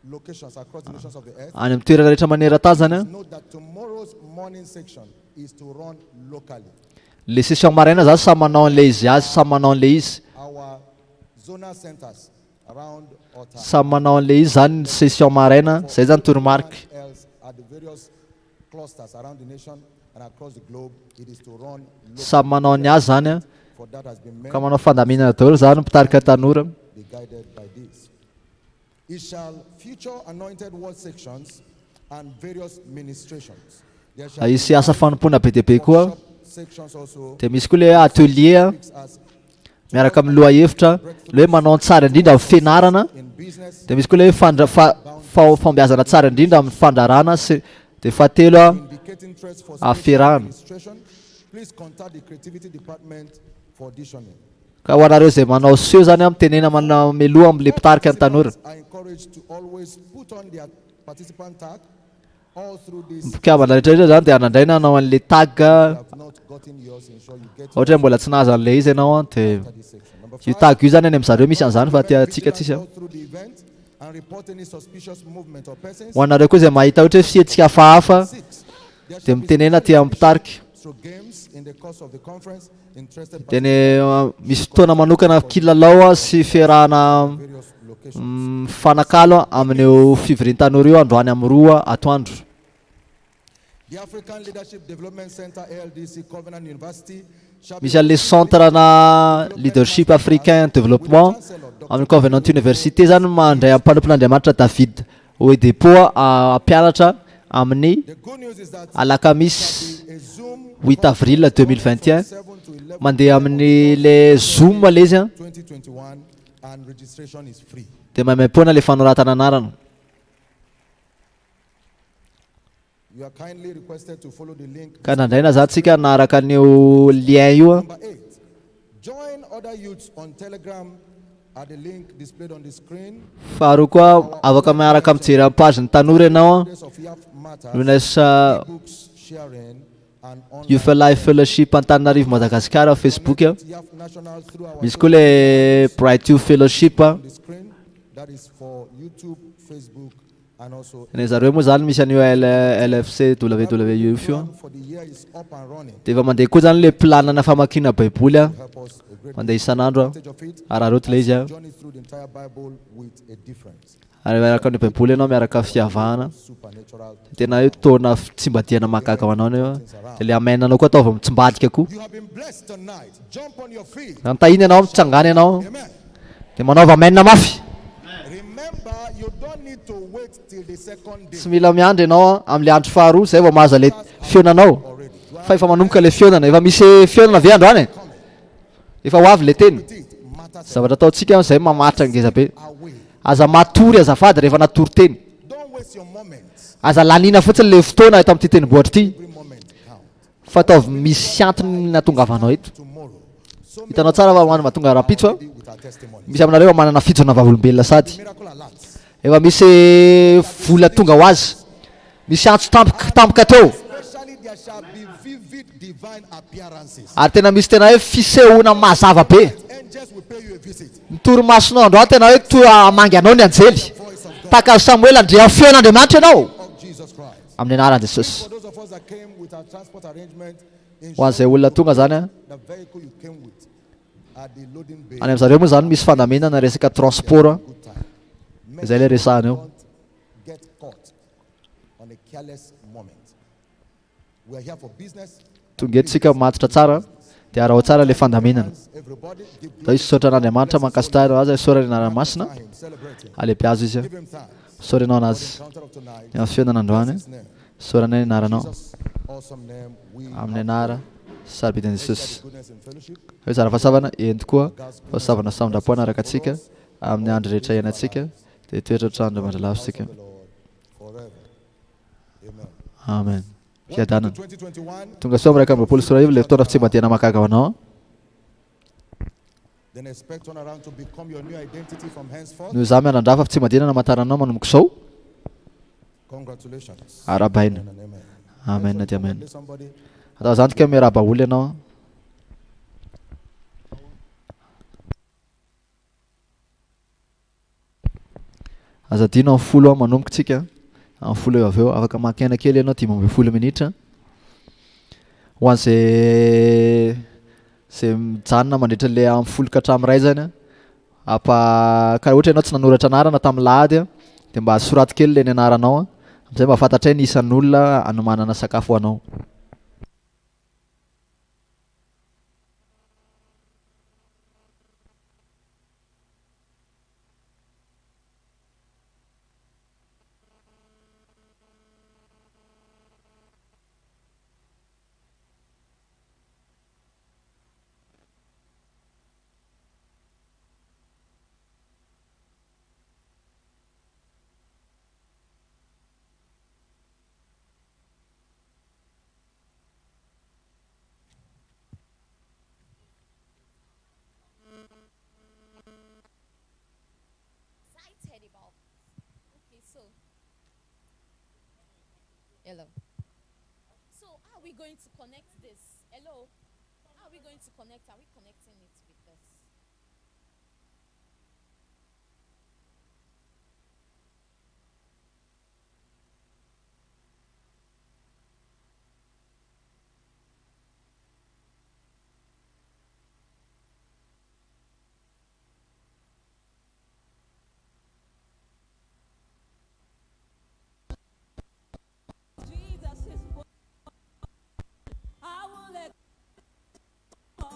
locations across the nations of the earth. any amin'ny toerana rehetra maneran-tany zany a Note that tomorrow's morning section is to run locally. le session maraina zany samy manao an'le izy azy samy manao an'le izy Our zonal centers around Otta. samy manao an'le izy zany ny session maraina zay zany toromarika Everyone else at the various clusters around the nation and across the globe, it is to run locally. samy manao ny azy zany a For that has been ka meant manao fandaminana daholo zany mpitarika tanora be guided by this. It shall feature anointed word sections and various ministrations. There shall be hisy asa fanompoana be dia be koa workshop sections also. dia misy koa le atelier a Topics as miaraka amin'ny lohahevitra le hoe manao ny tsara indrindra amin'ny fianarana in business, dia misy koa le hoe fandra- fa- fa- fahombiazana tsara indrindra amin'ny fandrarana sy dia fahatelo a indicating threats for Ah, spiritual fiarahana. administration. Please contact the creativity department for auditioning. ka ho anareo izay manao seho zany a mitenena mana meloha amin'le mpitarika ny tanora Participants are encouraged to always put on their participant tag all through this. mpikambana rehetrarehetra zany dia anandraina hanao an'le tag If you have not gotten yours, ensure you get ohatra hoe mbola tsy nahazo an'le izy ianao a dia after this section. Number io five, tag io zany any amin'zareo misy an'izany fa remain atsika vigilant tsisy a all through the event and report any suspicious movement or persons. ho anareo koa izay mahita ohatra hoe fihetsika hafahafa Six, there dia shall be mitenena aty amin'ny mpitarika through games in the course of the conference. Interested dia ny misy fotoana manokana kilalao a sy fiarahana various locations. mifanakalo a amin'io fivorian'ny tanora io androany amin'ny 2 atoandro The African Leadership Development Center ALDC Covenant University shall be misy an'le centre na leadership africain développement amin'ny Covenant Université zany mandray mpanompon'Andriamanitra David Oedepo a hampianatra amin'ny The good news is that alakamisy a Zoom 8 avril 2021 7 to 11 mandeha amin'ny le Zoom le izy a 2021 and registration is free. dia maimaimpoana le fanoratana anarana. Ka nandraina zany tsika naharaka an'io lien io a. Faharoa koa afaka miaraka mijery amin'ny page ny tanora ianao a. Lunes Youth Alive Fellowship Antananarivo Madagascar amin'ny Facebook a. Misy koa le Bright Youth Fellowship a. Ny zareo moa zany misy an'io LFC WWF io. Dia efa mandeha koa zany le planana famakiana baiboly a. Mandeha isan'andro a. Araraoty ilay izy a. Ary miaraka amin'ny baiboly ianao miaraka fiavahana. Tena hoe taona tsimbadihana mahagaga ho anao io. Dia le amen anao koa ataovy mitsimbadika koa. Nantahina ianao, mitsangana ianao. Dia manaova amen mafy. Tsy mila miandry ianao amin'ilay andro faharoa izay vao mahazo ilay fihaonanao. Fa efa manomboka ilay fihaonana. Efa misy fihaonana ve androany e? Efa ho avy ilay teny. Zavatra ataontsika izay mamaritra ngeza be. Aza matory azafady rehefa natory teny. Aza laniana fotsiny ilay fotoana eto amin'ity tendrombohitra ity. Fa ataovy misy antony nahatongavanao eto. Hitanao tsara fa mahatonga tonga rahampitso a. Misy aminareo efa manana fijona vavolombelona sady. Efa misy vola tonga ho azy. Misy antso tampoka tampoka teo. Ary tena misy tena hoe fisehoana mazava be. Ny torimasonao androany tena hoe toa hamangy anao ny anjely. Tahaka an'i Samoela, ndre feon'Andriamanitra ianao. Amin'ny anaran'i Jesosy. Ho an'izay olona tonga zany an. Any amin'zareo moa zany misy fandaminana resaka transport an. Izay ilay resahana eo. Tonga eto isika matotra tsara dia araho tsara ilay fandaminana. Zao hisaotra an'Andriamanitra mankasitrahina azy, isaorana ny anarany masina. Alehibiazo izy. Isaorana ianao anazy. Ny amin'ny fihaonana androany. Isaorana ny anaranao. Amin'ny anara sarobidin'i Jesosy. Hoe zara fahasoavana, eny tokoa, fahasoavana sy famindram-po hanaraka antsika amin'ny andro rehetra iainantsika, dia hitoetra hatrany mandra-lavo isika. Amen. Fiadanana. Tonga soa amin'ny 2021 ilay fotoana fitsimbadihana mahagaga ho anao. Noho izaho miandrandra fa fitsimbadihana namantaranao manomboka izao. Arahabaina. Amen dia amen. Atao izany tika miarahaba olona ianao. Aza adino amin'ny folo aho manomboka tsika amin'ny folo eo avy eo afaka maka aina kely ianao 15 minitra ho an'izay zay mijanona mandritra le amin'ny folo ka hatramin'ny iray zany apa ka ohatra ianao tsy nanoratra anarana tamin'ny lahady dia mba soraty kely le ny anaranao amin'izay mba fantatray ny isan'olona anomanana sakafo ho anao. Excited about. Okay, so hello. So how are we going to connect this? Hello. How are we going to connect? Are we connecting it with this? Jesus is born. I will let go.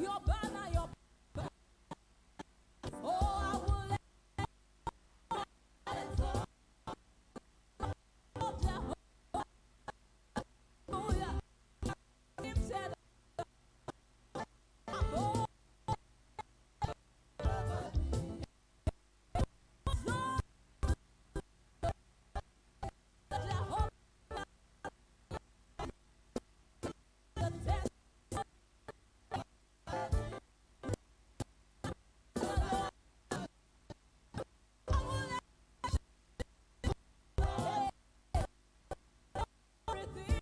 Your banner, your Oh, I will exalt Jehovah. Lifted above. Jehovah, the test. Everything.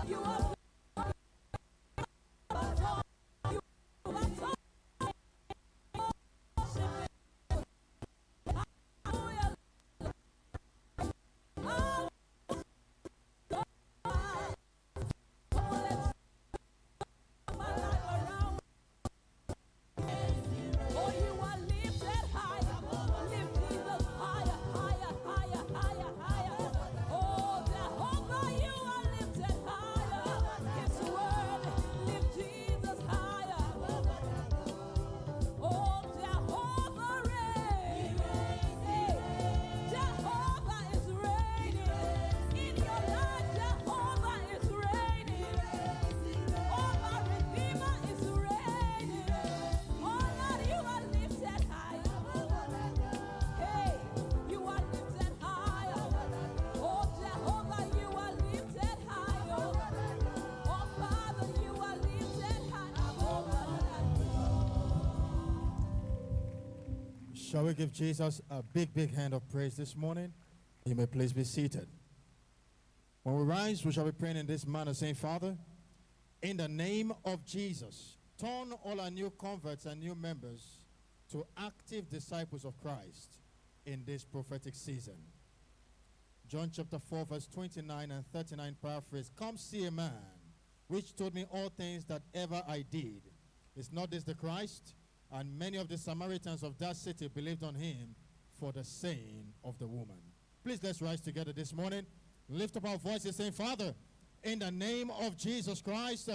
You are Oh, you are lifted higher. Lift Jesus higher, higher, higher, higher, higher. Oh, Jehovah, you are lifted higher. It's worthy. Lift Jesus higher. Oh, Jehovah reigns. Hey, Jehovah is reigning. In your life, Jehovah is reigning. Oh, my Redeemer is reigning. Oh, Lord, you are lifted higher. Hey, you are lifted higher. Oh, Jehovah, you are lifted higher. Oh, Father, you are lifted higher. Shall we give Jesus a big, big hand of praise this morning? You may please be seated. When we rise, we shall be praying in this manner, saying, Father, in the name of Jesus, turn all our new converts and new members to active disciples of Christ in this prophetic season. John chapter 4, verse 29 and 39 paraphrase, Come see a man which told me all things that ever I did. Is not this the Christ? And many of the Samaritans of that city believed on him for the saying of the woman. Please let's rise together this morning. Lift up our voices saying, Father, in the name of Jesus Christ,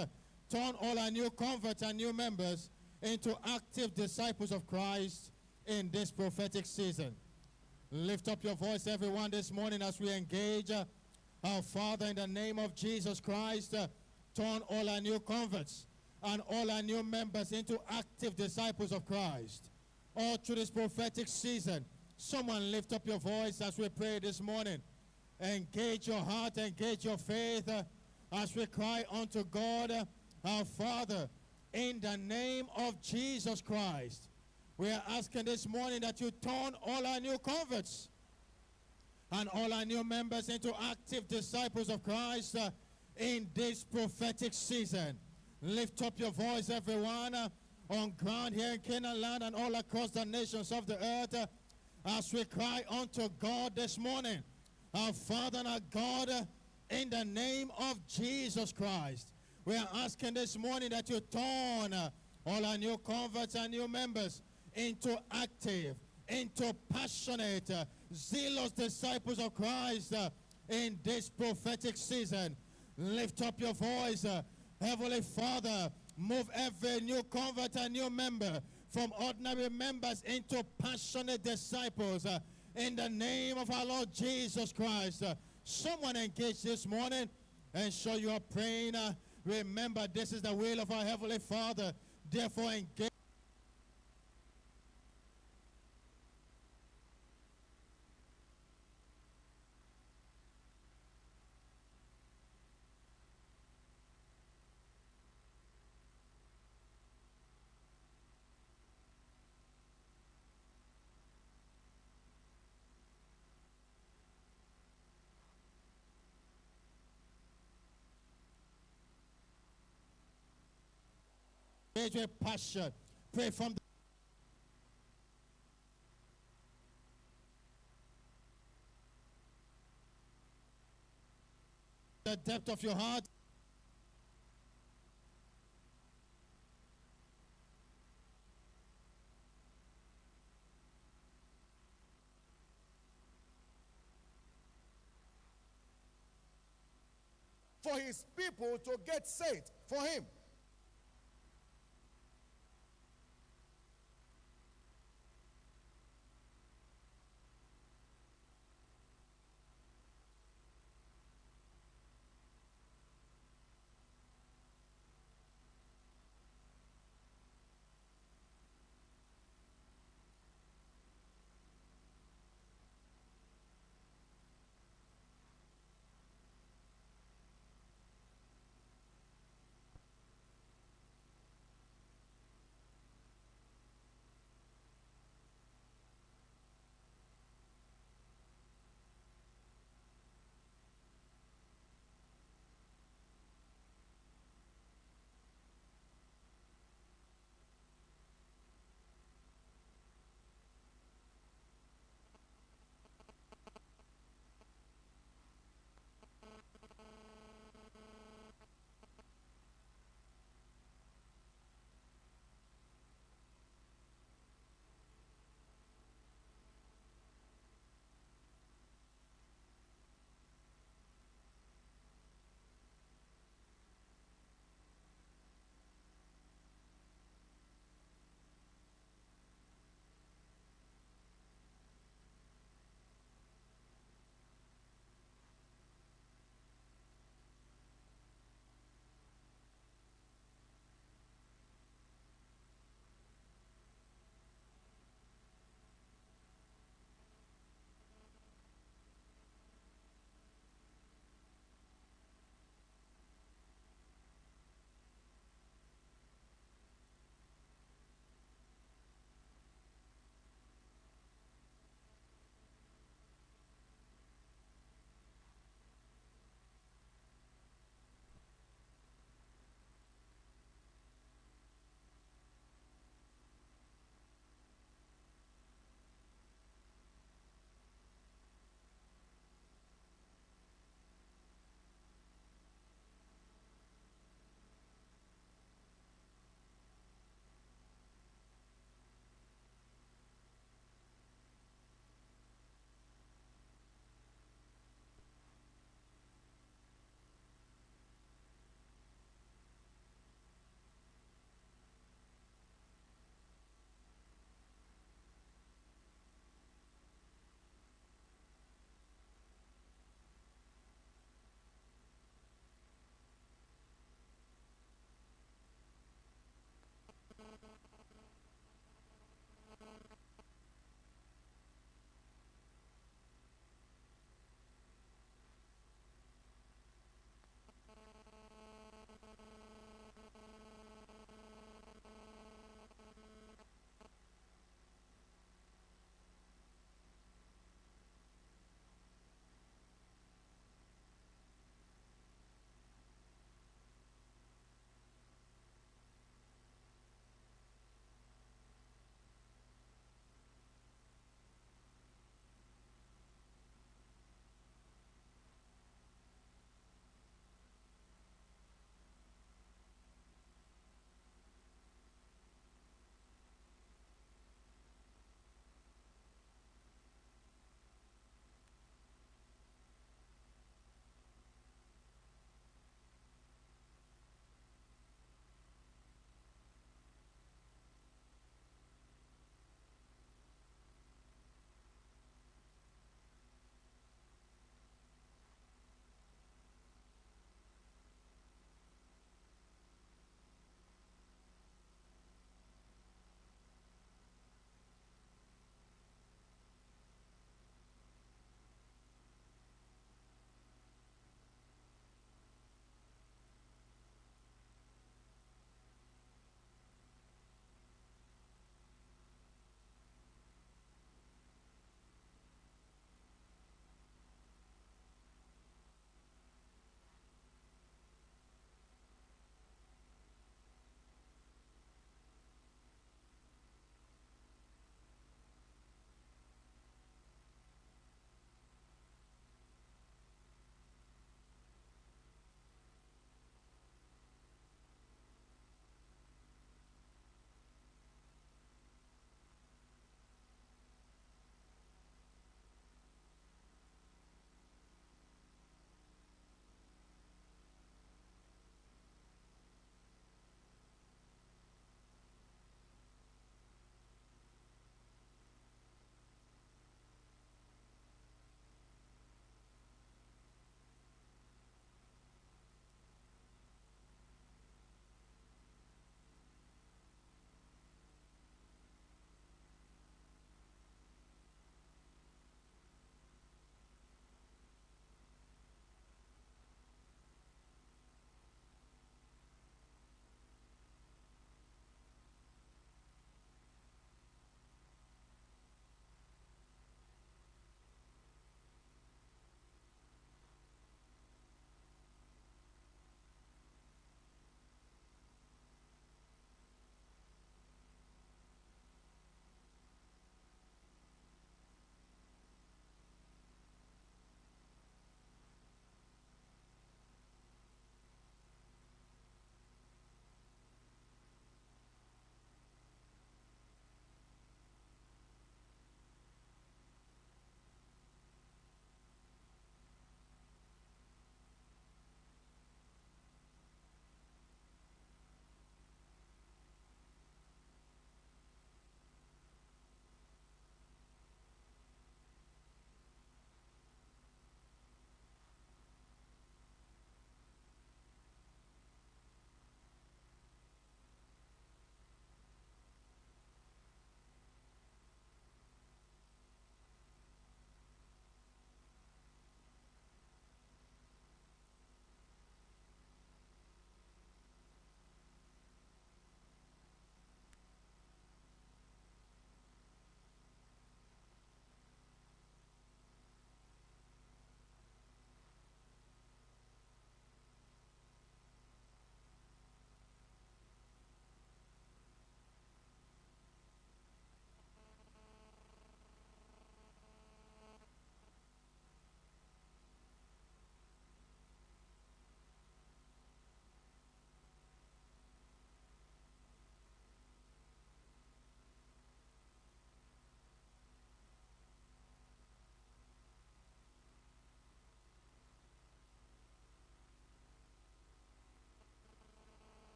turn all our new converts and new members into active disciples of Christ in this prophetic season. Lift up your voice, everyone, this morning as we engage our Father in the name of Jesus Christ. Turn all our new converts and all our new members into active disciples of Christ. All through this prophetic season, someone lift up your voice as we pray this morning. Engage your heart, engage your faith as we cry unto God, our Father, in the name of Jesus Christ. We are asking this morning that you turn all our new converts and all our new members into active disciples of Christ in this prophetic season. Lift up your voice, everyone, on ground here in Canaan land and all across the nations of the earth, as we cry unto God this morning. Our Father and our God, in the name of Jesus Christ, we are asking this morning that you turn all our new converts and new members into active, into passionate, zealous disciples of Christ in this prophetic season. Lift up your voice, Heavenly Father. Move every new convert and new member from ordinary members into passionate disciples in the name of our Lord Jesus Christ. Someone engage this morning. Ensure you are praying. Remember, this is the will of our Heavenly Father. Therefore, engage. Engage with passion. Pray from the depth of your heart. for his people to get set for him.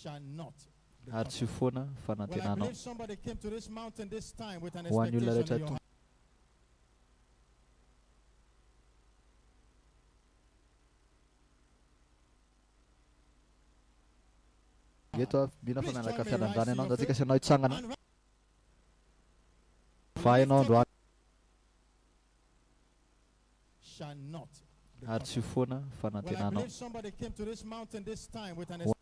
shall not be Ary cut tsy ho off. foana Well, I fanantenanao. believe somebody came to this mountain this time with an Ho an'ny olona expectation rehetra in your tonga eto a, mino aho fa Please nanaraka join me, fiadandrana rise to ianao your andatsika feet. sy ianao hitsangana. And Va ianao androany shall not be ary cut tsy ho off. foana Well, I fanantenanao. believe somebody came to this mountain this time with an Ho